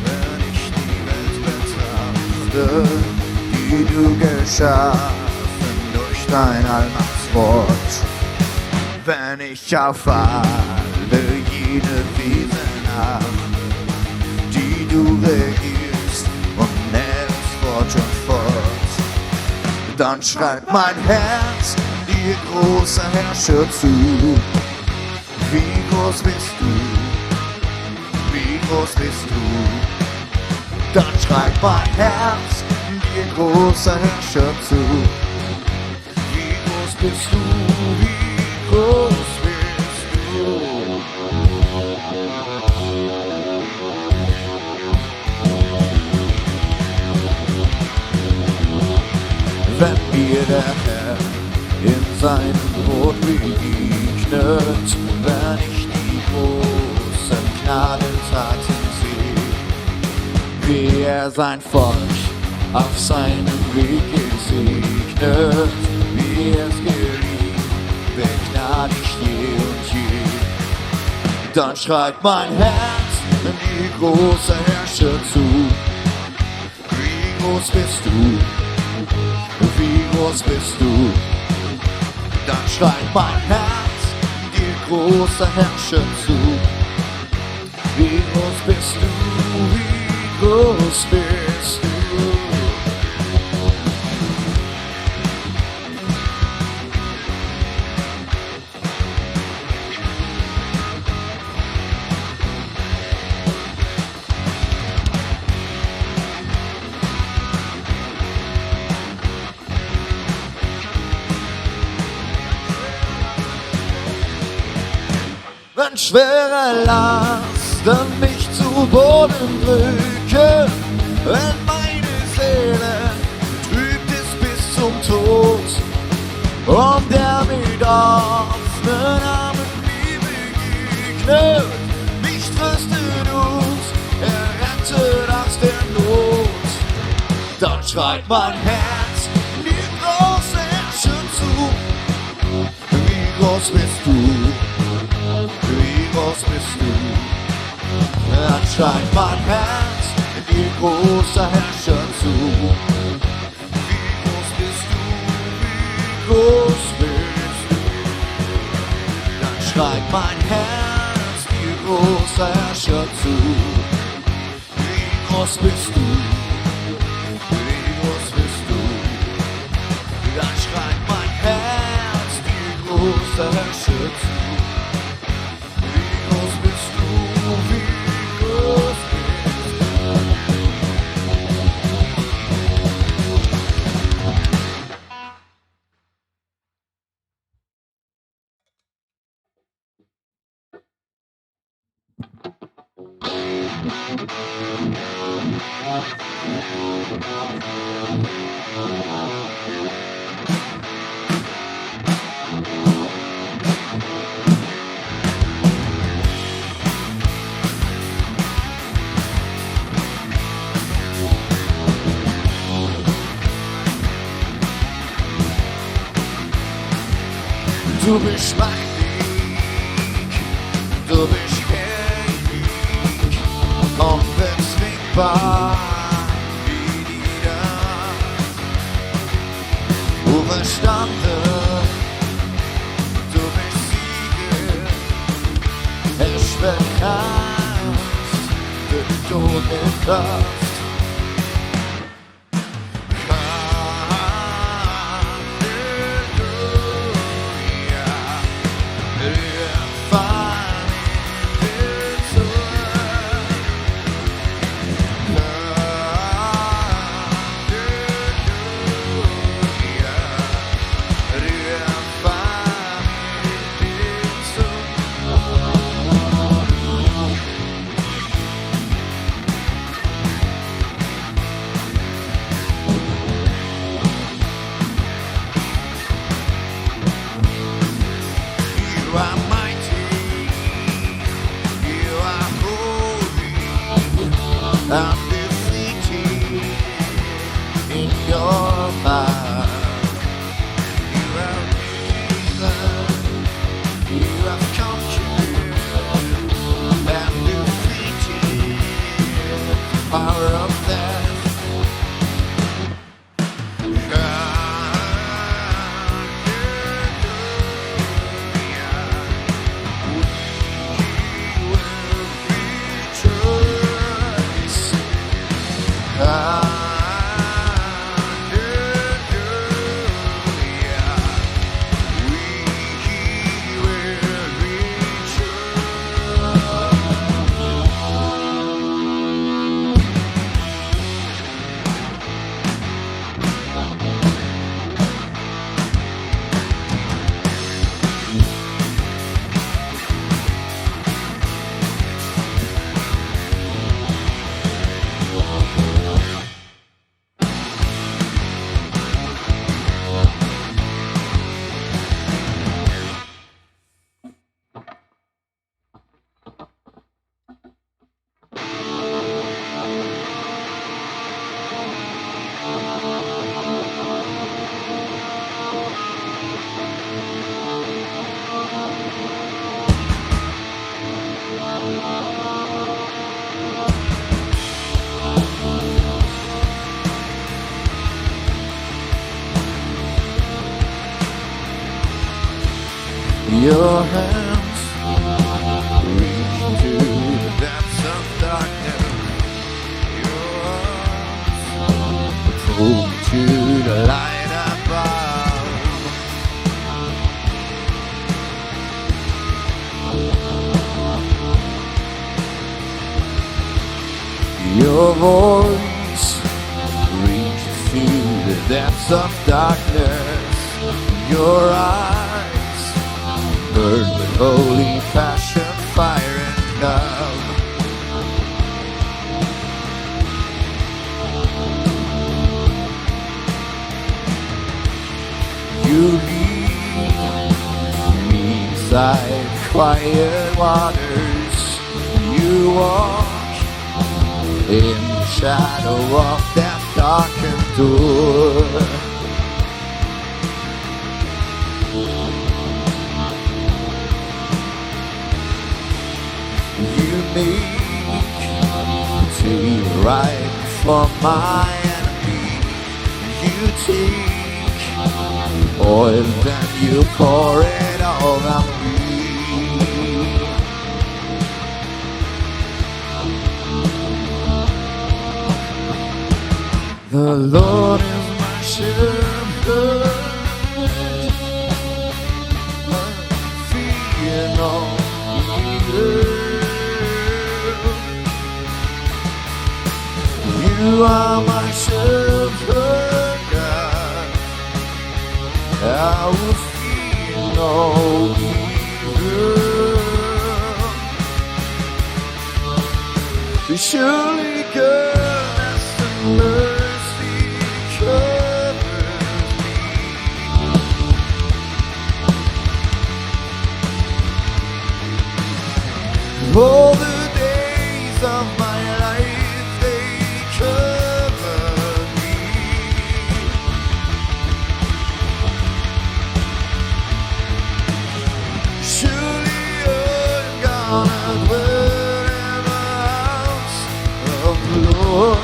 wenn ich die Welt betrachte, die du geschaffen durch dein Allmachtswort. Wenn ich auf alle jene Wesen achte, die du regierst und nährst fort und fort, dann schreit mein Herz dir, großer Herrscher, zu. Wie groß bist du? Wie groß bist du? Dann schreit mein Herz dir, großer Herrscher, zu. Wie groß bist du? Wie groß bist du? Wenn mir der Herr in seinem Brot begegnet, wenn ich die großen Gnadentaten sehe, wie er sein Volk auf seinem Weg gesegnet, wie er es geliebt, begnadigt je und je. Dann schreit mein Herz die große Herrscher zu. Wie groß bist du? Wie groß bist du? Dann schreit mein Herz dir, großer Herrscher, zu. Wie groß bist du? Wie groß bist du? Wenn schwere Lasten mich zu Boden drücken, wenn meine Seele trübt ist bis zum Tod, und der mit offenen Armen mir begegnet, mich tröstet und errettet aus der Not, dann schreit mein Herz mir, große Herrscher, zu. Wie groß bist du? Wie groß bist du? Dann schreit mein Herz dir, großer Herrscher, zu. Wie groß bist du? Wie groß bist du? Dann schreit mein Herz dir, großer Herrscher, zu. Wie groß bist du? Wie groß bist du? Dann schreit mein Herz dir, großer Herrscher, zu. Du bist mächtig, du bist heilig, unbezwingbar wie die Nacht. Auferstanden, du bist Sieger, es bekannt, der Tod in Kraft. Your hands reach to the depths of darkness. Your arms pull to the light above. Your voice reaches to the depths of darkness. Your eyes burn with holy passion, fire and love. You lead me beside quiet waters. You walk in the shadow of that darkened door. Take right for my enemy. You take oil and you pour it all on me. The Lord is my shepherd. I fear no evil. You are my shepherd, God. I will fear no evil. Surely goodness and mercy covers me. All the days of my life, they cover me. Surely I'm gonna dwell in the house of the Lord.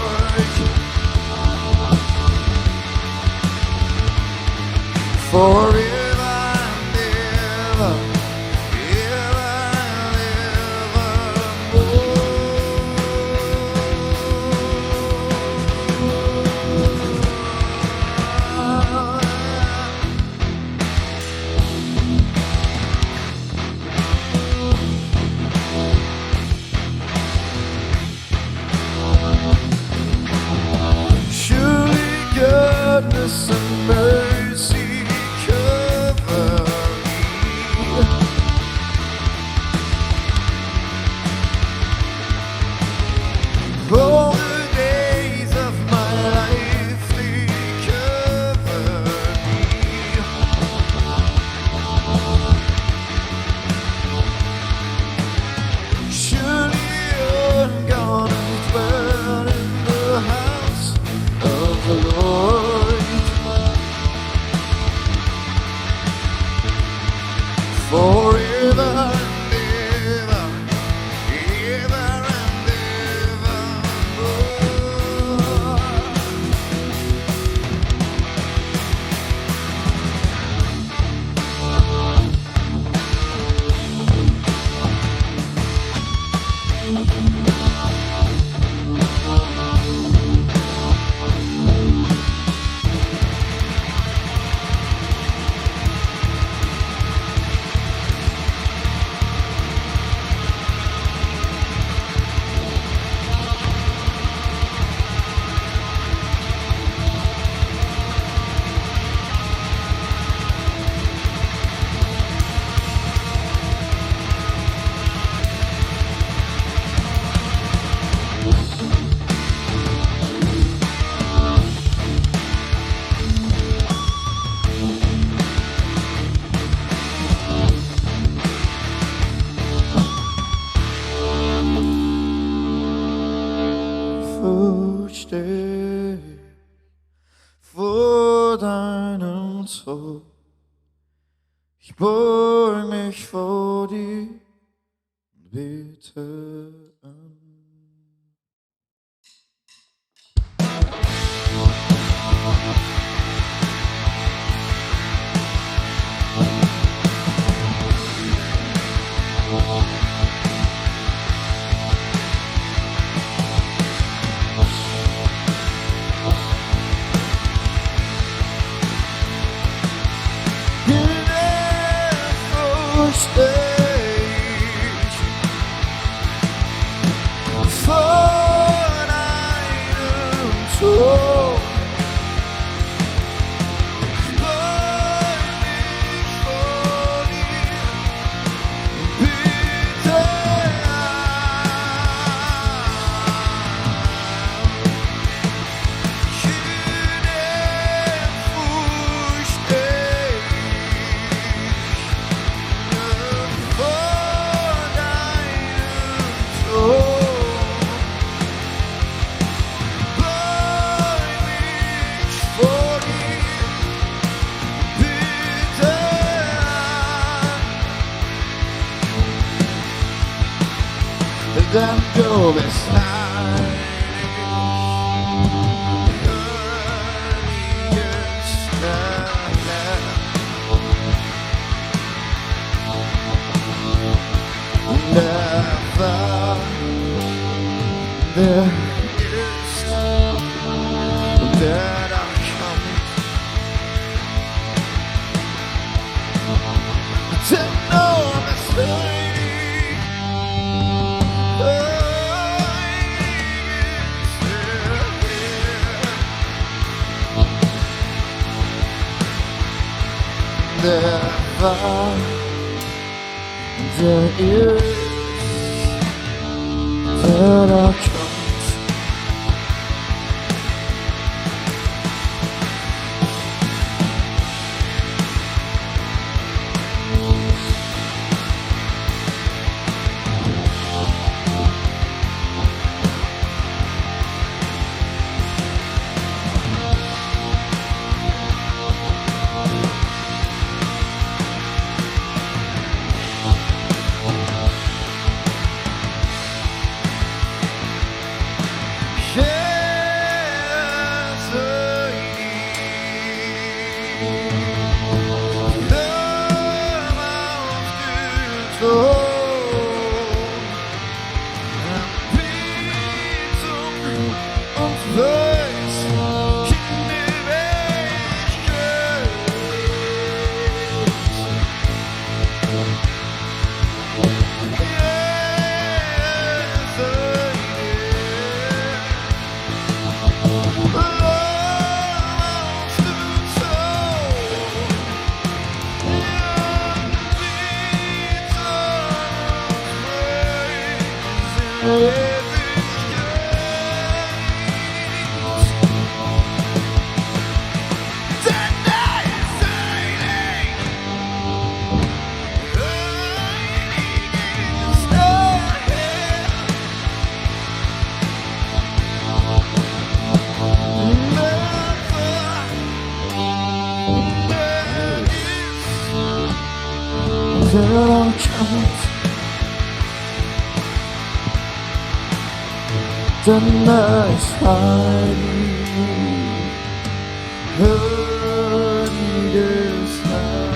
Forever and ever, ever and surely goodness and mercy cover me. All the days of my life, they cover me. Surely I'm gonna dwell in the house of the Lord forever and ever, ever and evermore. Steh vor deinem Thron. Ich beug mich vor dir und bete an. Dann du bist heilig, und der war, der ist und der da kommt. Denn du bist heilig. Der war, der ist, der da kommt. anerkannt. Denn er ist heilig, heilig ist er.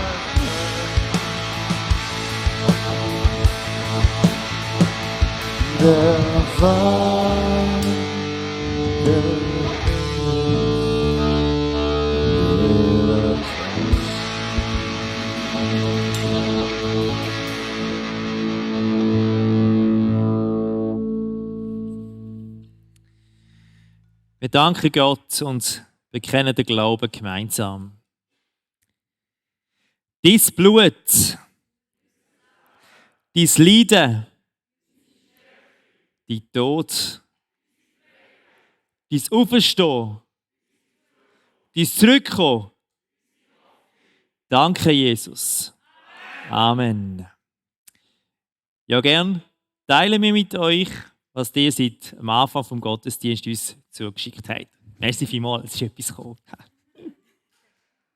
Der Wein, der Wir danken Gott und bekennen den Glauben gemeinsam. Dein Blut, dein Leiden, dein Tod, dein Auferstehen, dein Zurückkommen. Danke, Jesus. Amen. Ja, gern teilen wir mit euch, was ihr seit am Anfang vom Gottesdienst uns zugeschickt habt. Merci vielmals, es ist etwas gekommen.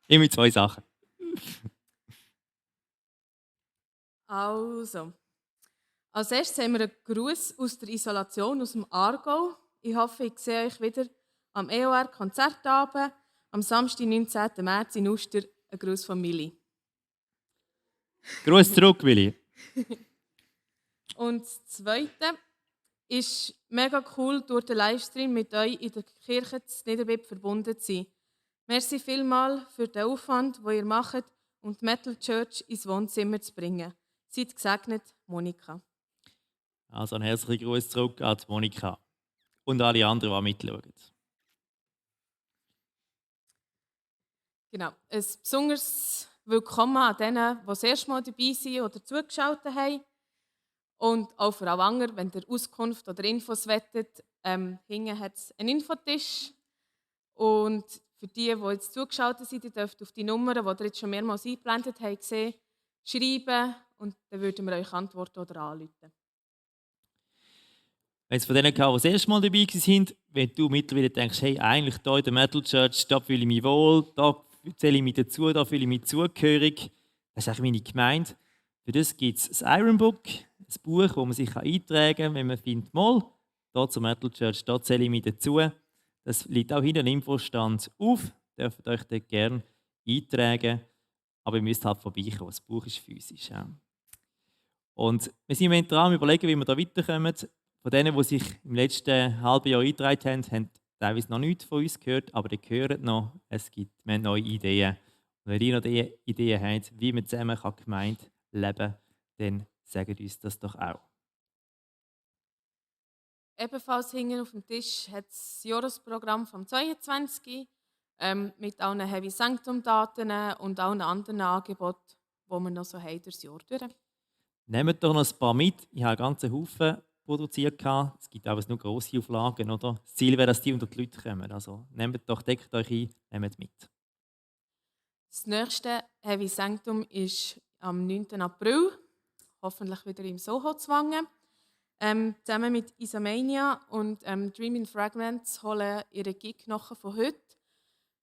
Immer 2 Sachen. Also, als erstes haben wir einen Gruß aus der Isolation aus dem Aargau. Ich hoffe, ich sehe euch wieder am EOR-Konzertabend am Samstag, 19. März in Uster. Ein Gruß von Milli. Gruß zurück, Willi. Und das Zweite ist mega cool, durch den Livestream mit euch in der Kirche zu Niederbipp verbunden zu sein. Merci vielmals für den Aufwand, den ihr macht, um die Metal Church ins Wohnzimmer zu bringen. Seid gesegnet, Monika. Also ein herzlichen Gruß zurück an Monika und alle anderen, die mitschauen. Genau. Ein besonderes Willkommen an denen, die das erste Mal dabei sind oder zugeschaut haben. Und auch für alle anderen, wenn ihr Auskunft oder Infos wettet, hinten hat es einen Infotisch. Und für die jetzt zugeschaut sind, ihr dürft auf die Nummern, die ihr jetzt schon mehrmals eingeblendet habt, sehen, schreiben und dann würden wir euch antworten oder anrufen. Wenn es von denen gab, die das erste Mal dabei waren, wenn du mittlerweile denkst, hey, eigentlich hier in der Metal Church, da fühle ich mich wohl, da zähle ich mich dazu, da fühle ich mich zugehörig, das ist eigentlich meine Gemeinde. Für das gibt es das Iron Book, ein Buch, wo man sich eintragen kann, wenn man findet, mal, hier zur Metal Church, da zähle ich mich dazu. Das liegt auch hinter dem Infostand auf, ihr dürft euch dort gerne eintragen, aber ihr müsst halt vorbeikommen, das Buch ist physisch. Ja. Und wir sind im dran überlegen, wie wir da weiterkommen. Von denen, die sich im letzten halben Jahr eingetragen haben, haben teilweise noch nichts von uns gehört, aber die hören noch, wir haben neue Ideen. Und wenn ihr noch Ideen habt, wie man zusammen Gemeinde leben kann, dann sagt uns das doch auch. Ebenfalls hinten auf dem Tisch hat das Jahresprogramm vom 22 mit allen Heavy Sanctum-Daten und allen anderen Angeboten, die wir noch so haben durchs Jahr durch. Nehmt doch noch ein paar mit. Ich habe einen ganzen Haufen produziert. Es gibt aber nur grosse Auflagen. Oder? Das Ziel wäre, dass die unter die Leute kommen. Also nehmt doch, deckt euch ein, nehmt mit. Das nächste Heavy Sanctum ist am 9. April, hoffentlich wieder im Soho Zwangen. Zusammen mit Isamania und Dreaming Fragments holen ihre Gig noch von heute.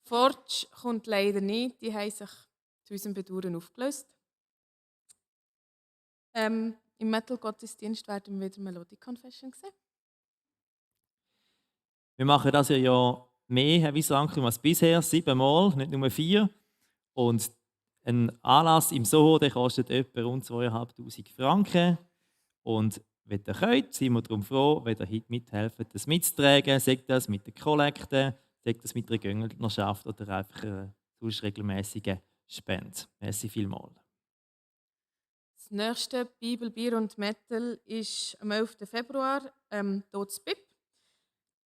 Forge kommt leider nicht, die haben sich zu unserem Bedauern aufgelöst. Im Metal-Gottesdienst werden wir wieder Melodic Confession sehen. Wir machen das ja mehr Heavy Sanctum als bisher, 7 Mal, nicht nur 4. Und ein Anlass im Soho der kostet etwa rund 2'500 Franken. Und wenn ihr könnt, sind wir darum froh, wenn ihr heute mithelft, das mitzutragen. Sagt das mit der Kollekte, sagt das mit der Gönnernschaft oder einfach einer sonst regelmäßigen Spende. Merci vielmals. Das nächste Bibel, Bier und Metal ist am 11. Februar, Totes Bib.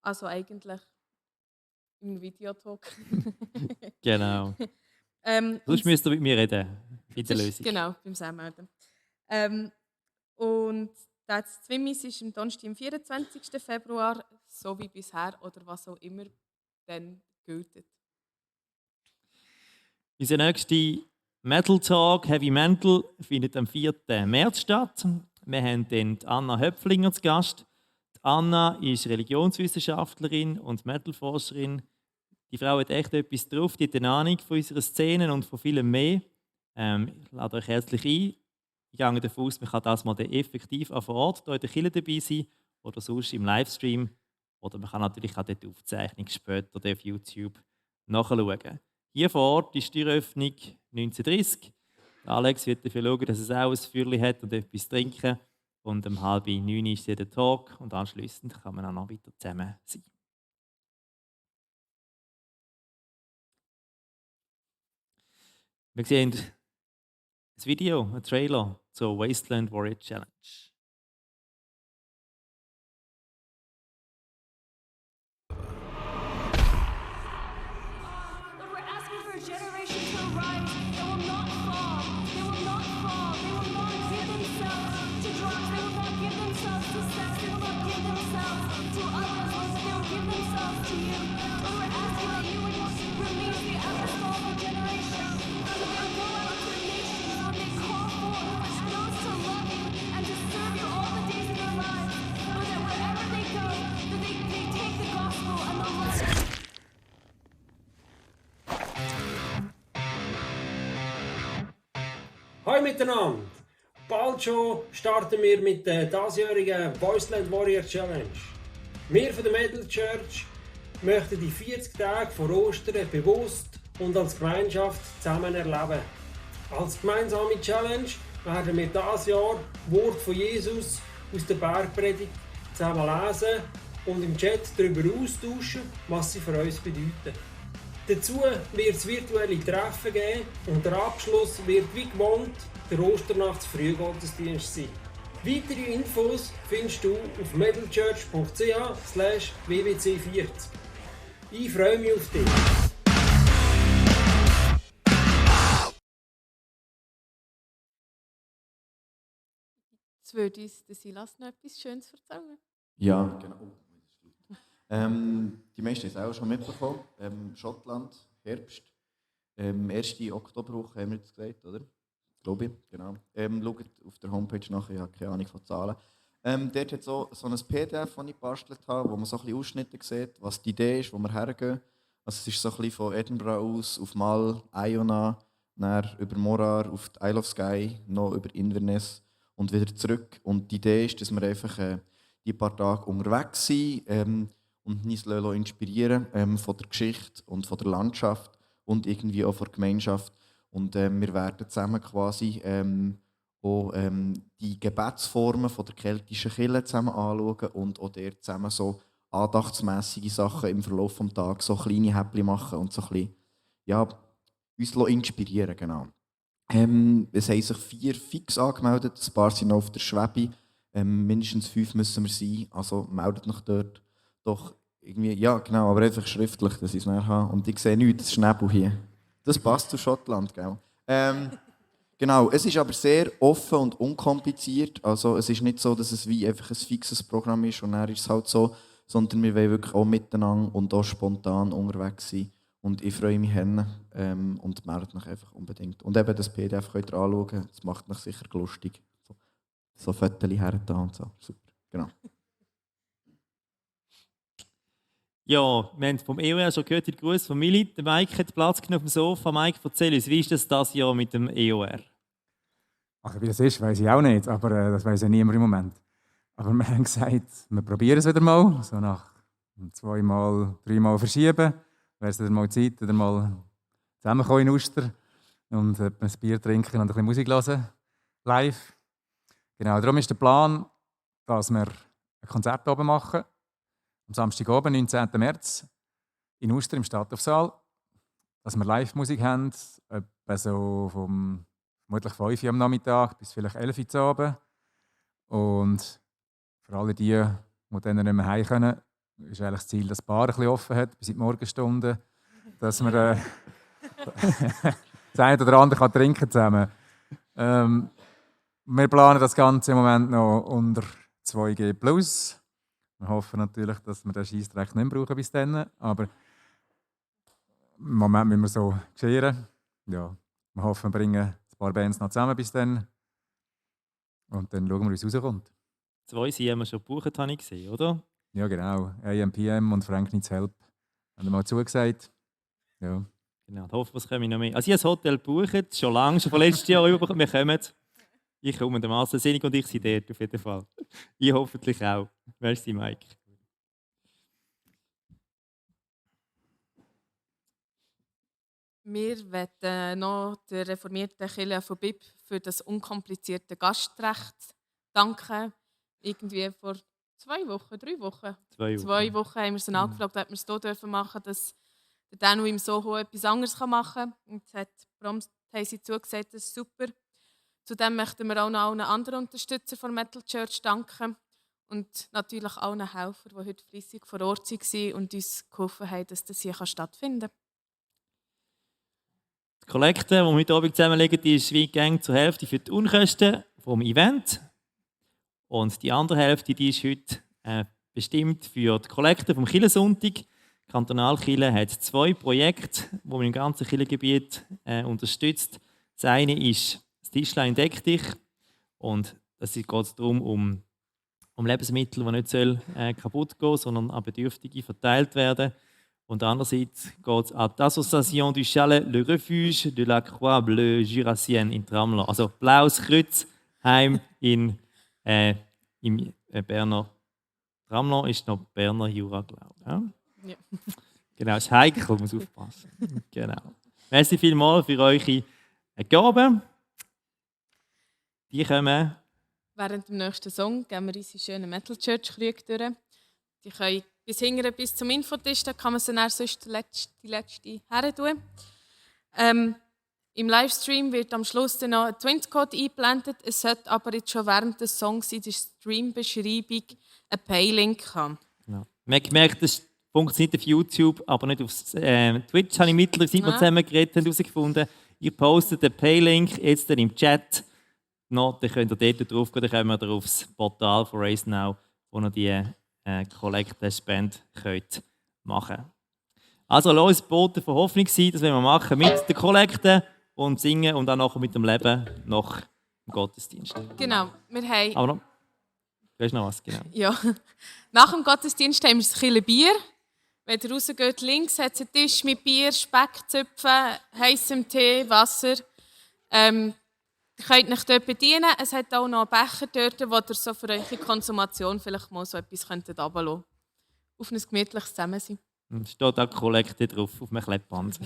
Also eigentlich im Videotalk. Genau. Sonst müsst ihr mit mir reden, in der Lösung. Genau, beim Anmelden. Und das Zwimmis ist am Donnerstag, am 24. Februar, so wie bisher oder was auch immer dann gilt. Unser nächster Metal Talk, Heavy Mental, findet am 4. März statt. Wir haben dann Anna Höpflinger zu Gast. Anna ist Religionswissenschaftlerin und Metal-Forscherin. Die Frau hat echt etwas drauf, die hat eine Ahnung von unserer Szene und von vielem mehr. Ich lade euch herzlich ein. Ich gehe davon aus, man kann das mal dann effektiv auch vor Ort hier in der Kirche dabei sein oder sonst im Livestream. Oder man kann natürlich auch die Aufzeichnung später auf YouTube nachschauen. Hier vor Ort ist die Türöffnung 19:30. Alex wird dafür schauen, dass es auch ein Feuerchen hat und etwas trinken. Und um 8:30 ist der Talk und anschliessend kann man auch noch weiter zusammen sein. Wir sehen ein Video, ein Trailer zur Wasteland Warrior Challenge. Lord, we're asking for a generation to rise. They will not fall. They will not fall. They will not give themselves to drugs. They will not give themselves to sex. They will not give themselves to others. Lord, but they will give themselves to you. Lord, we're asking that you would release the apostolic generation. Lord, that they would go out to the nations. Lord, they call forth those to love you and to serve you all the days of their lives. Lord, that wherever they go, that they take the gospel and the light. Hallo miteinander! Bald schon starten wir mit der diesjährigen Wasteland Warrior Challenge. Wir von der Middle Church möchten die 40 Tage vor Ostern bewusst und als Gemeinschaft zusammen erleben. Als gemeinsame Challenge werden wir dieses Jahr Wort von Jesus aus der Bergpredigt zusammen lesen und im Chat darüber austauschen, was sie für uns bedeuten. Dazu wird es virtuelle Treffen geben und der Abschluss wird wie gewohnt der Osternachts-Frühgottesdienst sein. Weitere Infos findest du auf middlechurch.ch/wwc40. Ich freue mich auf dich. Jetzt würde uns der Silas noch etwas Schönes erzählen. Ja, genau. Die meisten haben es auch schon mitbekommen. Schottland, Herbst. 1. Oktoberwoche haben wir jetzt gesagt, oder? Glaube ich, genau. Schaut auf der Homepage nachher, ich habe keine Ahnung von Zahlen. Dort hat so ein PDF, das ich gebastelt habe, wo man so ein bisschen Ausschnitte sieht, was die Idee ist, wo wir hergehen. Also es ist so ein bisschen von Edinburgh aus, auf Mull, Iona, dann über Morar, auf die Isle of Skye, noch über Inverness und wieder zurück. Und die Idee ist, dass wir einfach die paar Tage unterwegs sind und uns inspirieren von der Geschichte und von der Landschaft und irgendwie auch von der Gemeinschaft. Und wir werden zusammen quasi auch die Gebetsformen von der keltischen Kirche zusammen anschauen und auch dort zusammen so andachtsmässige Sachen im Verlauf des Tages, so kleine Häppchen machen und so ein bisschen, ja, uns inspirieren, genau. Es haben sich 4 fix angemeldet, ein paar sind noch auf der Schwebe, mindestens 5 müssen wir sein, also meldet euch dort. Doch irgendwie, ja genau, aber einfach schriftlich, dass ich es mehr habe. Und ich sehe nichts, das ist Nebel hier. Das passt zu Schottland, gell? Genau, es ist aber sehr offen und unkompliziert. Also es ist nicht so, dass es wie einfach ein fixes Programm ist und dann ist es halt so, sondern wir wollen wirklich auch miteinander und auch spontan unterwegs sein. Und ich freue mich hin und meldet mich einfach unbedingt. Und eben das PDF könnt ihr anschauen, das macht mich sicher lustig. So Fotos hergetan und so, super, genau. Ja, wir haben vom EOR schon gehört, die Grüße von Mili. Der Mike hat Platz genommen auf dem Sofa. Mike, erzähl uns, wie ist das dieses Jahr mit dem EOR? Also wie das ist, weiß ich auch nicht, aber das weiß ja niemand im Moment. Aber wir haben gesagt, wir probieren es wieder mal, so nach 2 Mal, 3 Mal verschieben. Wäre es wieder mal Zeit, wieder mal zusammenkommen in Uster und ein Bier trinken und ein bisschen Musik hören, live. Genau, darum ist der Plan, dass wir ein Konzert oben machen. Am Samstagabend, 19. März, in Uster im Stadthofsaal, dass wir Live-Musik haben, etwa so vom vermutlich 5 Uhr am Nachmittag bis vielleicht 11 Uhr zu Abend. Und für alle die dann nicht mehr heim können, ist eigentlich das Ziel, dass die Bar ein bisschen offen hat, bis in die Morgenstunden, dass wir das eine oder andere kann trinken zusammen. Wir planen das Ganze im Moment noch unter 2G+. Wir hoffen natürlich, dass wir den Scheissdreck nicht mehr brauchen bis dann. Aber im Moment müssen wir so geschehen. Ja, wir hoffen, wir bringen ein paar Bands noch zusammen bis dann. Und dann schauen wir, wie es rauskommt. 2 haben wir schon gebucht, habe ich gesehen, oder? Ja, genau. AMPM und Frank Needs Help haben mal zugesagt. Ja. Genau, ich hoffe, es kommen noch mehr. Also ich habe das Hotel gebucht, schon lange, schon von letztes Jahr über. Wir kommen. Ich komme, der Marcel Senig und ich sind dort auf jeden Fall. Ich hoffentlich auch. Merci, Mike. Wir wollen noch der reformierten Kirche von BIP für das unkomplizierte Gastrecht danken. Irgendwie vor 2 Wochen, 3 Wochen. 2 Wochen haben wir sie angefragt, ob wir es hier machen dürfen, dass der Danu im Soho etwas anderes machen kann. Und das haben sie zugesagt, das ist super. Zudem möchten wir auch noch allen anderen Unterstützern von Metal Church danken. Und natürlich allen Helfern, die heute fleissig vor Ort waren und uns geholfen haben, dass das hier stattfinden kann. Die Kollekte, die wir heute Abend zusammenlegen, die ist wie gegangen zur Hälfte für die Unkosten vom Event. Und die andere Hälfte die ist heute bestimmt für die Kollekte vom Kirchensonntag. Die Kantonalkirche hat 2 Projekte, die man im ganzen Kirchengebiet unterstützt. Das eine ist das Tischlein Deck dich. Und es geht darum, um Lebensmittel, die nicht kaputt gehen sollen, sondern an Bedürftige verteilt werden. Und andererseits geht es an die Association du Chalet Le Refuge de la Croix Bleue Jurassienne in Tramelan. Also Blaues Kreuzheim im Berner. Tramelan ist noch Berner Jura, glaube ich. Ja? Ja. Genau, es ist heikel, muss aufpassen. Genau. Merci vielmals für eure Gaben. Die kommen. Während dem nächsten Song gehen wir unsere schönen Metal Church Krüge durch. Die können bis hinten bis zum Infotisch, da kann man sie dann sonst die letzte her tun. Im Livestream wird am Schluss dann noch ein Twint-Code eingeblendet. Es sollte aber jetzt schon während des Songs in der Stream-Beschreibung ein Paylink haben. Genau. Man hat gemerkt, das funktioniert auf YouTube, aber nicht auf Twitch. Habe ich mittlerweile, seit wir zusammen geredet haben, herausgefunden. Ich poste den Paylink jetzt dann im Chat. Dann könnt ihr dort drauf gehen, dann kommen wir aufs Portal von Raise Now, wo ihr die Collect-Spend machen könnt. Also lasst uns Boten von Hoffnung sein, das wollen wir machen mit der Kollekte und singen und dann nachher mit dem Leben nach dem Gottesdienst. Genau, wir haben... Aber noch, du hast noch was, genau. Ja, nach dem Gottesdienst haben wir ein Kilo Bier. Wenn ihr rausgeht, links hat es einen Tisch mit Bier, Speckzöpfen, heissem Tee, Wasser. Ihr könnt euch dort bedienen. Es hat auch noch einen Becher dort, wo ihr so für eure Konsumation vielleicht mal so etwas runterlassen könnt. Auf ein gemütliches Zusammensein. Und es steht auch Kollekte drauf, auf einem Kleppband.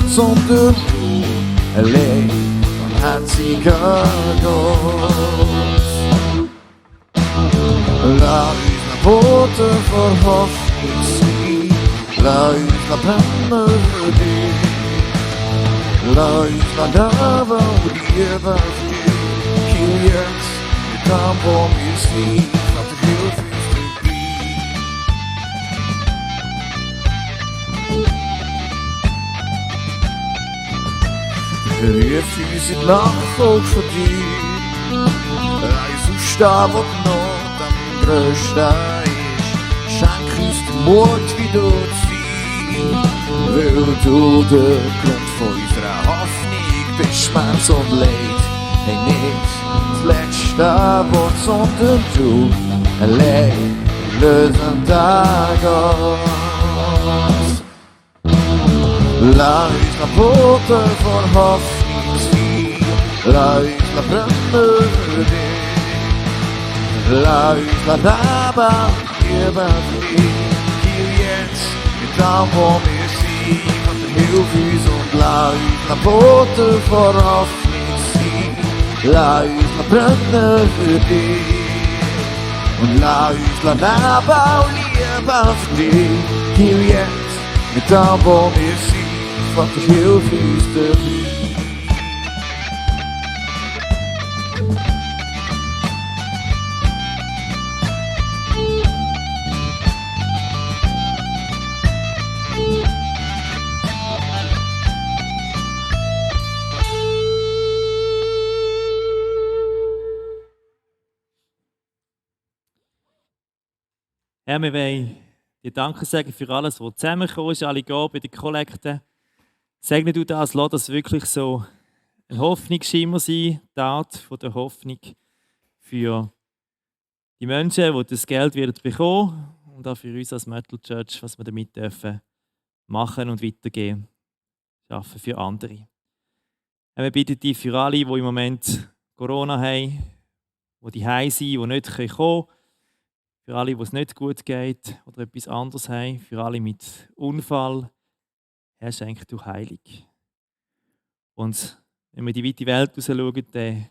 Sondern du allein von herziger Gott. Lass uns nach Boten vor Hoffnung sein, lass uns nach brennen für dich, lass uns nach da, wo dir was gibt. Hier jetzt, mit dem, wo wir sind, nach der Hilfe ist dabei. Ruf uns in die Nachfolge von dir. Eins aufstehen, wo die Not am grössten ist. Schenk uns den Mut, wieder zu sein. Weil du der Grund von unserer Hoffnung bist. Schmerz und Leid, hey, nicht das letzte Wort, sondern du allein lösen Tag aus. Lass uns nach Boten von Hoffnung sein, lass uns nach brennen für dich, lass uns nach Leben geben hier jetzt, mit dem, wo wir sind, und hilf uns und lass uns nach Boten von Hoffnung sein, lass uns nach brennen für dich, und lass uns nach Leben und Liebe für dich, hier jetzt, mit dem, wo wir sind. Wat de heel vies Herr, wir wollen dir Danke sagen für alles, was zusammengekommen ist, alle Gaben bei der Kollekte. Segne du das, lass das wirklich so ein Hoffnungsschimmer sein, Tat von der Hoffnung für die Menschen, die das Geld werden bekommen und auch für uns als Metal Church, was wir damit dürfen machen und weitergeben, schaffen für andere. Wir bitten dich für alle, die im Moment Corona haben, die daheim sind, die nicht kommen können, für alle, die es nicht gut geht oder etwas anderes haben, für alle mit Unfall. Herr, schenk du Heilung. Und wenn wir in die weite Welt rausschauen, dann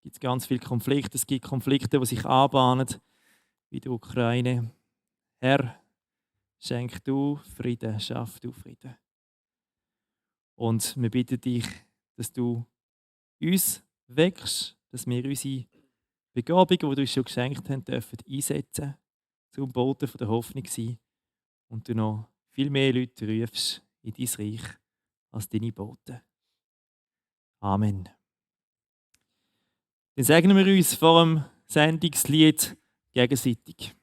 gibt es ganz viele Konflikte. Es gibt Konflikte, die sich anbahnen, wie die Ukraine. Herr, schenk du Frieden, schaff du Frieden. Und wir bitten dich, dass du uns wächst, dass wir unsere Begabungen, die du uns schon geschenkt hast, dürfen einsetzen, zum Boten der Hoffnung sein und du noch viel mehr Leute rufst in dein Reich als deine Boten. Amen. Dann segnen wir uns vor dem Sendungslied gegenseitig.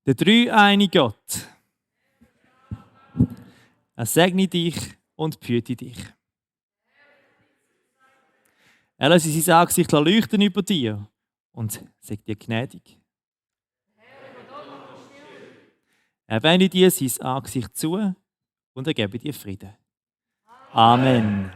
Der dreieinige Gott, er segne dich und behüte dich. Er lasse sein Angesicht leuchten über dir und sagt dir gnädig. Er wende dir sein Angesicht zu und er gebe dir Frieden. Amen.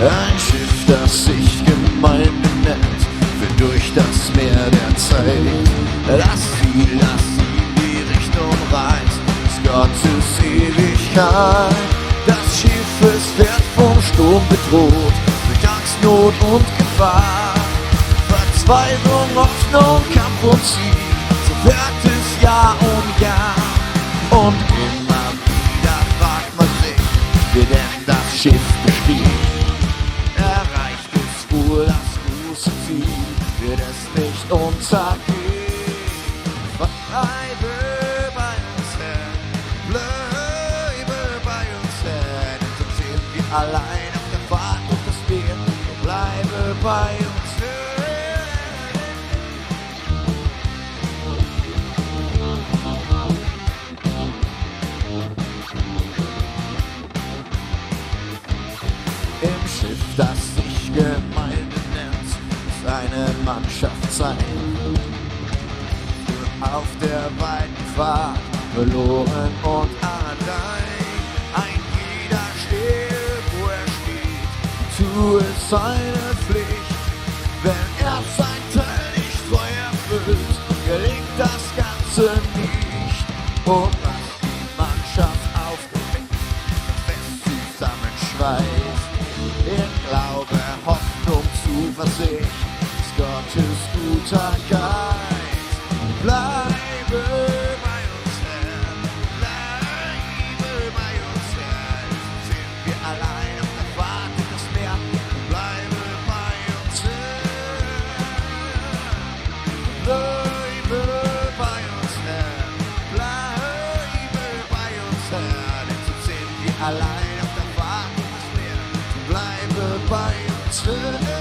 Ein Schiff, das sich Gemeinde nennt, führt durch das Meer der Zeit. Lass sie die Richtung reißt, ist Gottes Ewigkeit. Das Schiff, es wird vom Sturm bedroht, durch Angst, Not und Gefahr. Verzweiflung, Hoffnung, Kampf und Sieg, so wird es Jahr um Jahr. Und immer wieder fragt man sich, wie denn das Schiff bestieg. Erreicht es wohl das große Ziel, wird es nicht untergehen. Bleibe bei uns, Herr, bleibe bei uns, Herr, denn sonst sind wir allein auf der Fahrt durch das Meer. Bleibe bei uns, Herr. Im Schiff, das sich Gemeinde nennt, ist eine Mannschaft sein. Auf der weiten Fahrt, verloren und allein. Ein jeder steht, wo er steht, tue seine Pflicht. Wenn er sein Teil nicht treu erfüllt, gelingt das Ganze nicht. Und was die Mannschaft aufgeweckt, fest zusammenschweißt. In Glaube, Hoffnung, Zuversicht ist Gottes guter Geist. Bleibe bei uns, Herr, bleibe bei uns, Herr. Sind wir allein auf der Fahrt durch das Meer. Bleibe bei uns, Herr. Bleibe bei uns, Herr, bleibe bei uns, Herr. Denn so sind wir allein auf der Fahrt durch das Meer. Bleibe bei uns, Herr.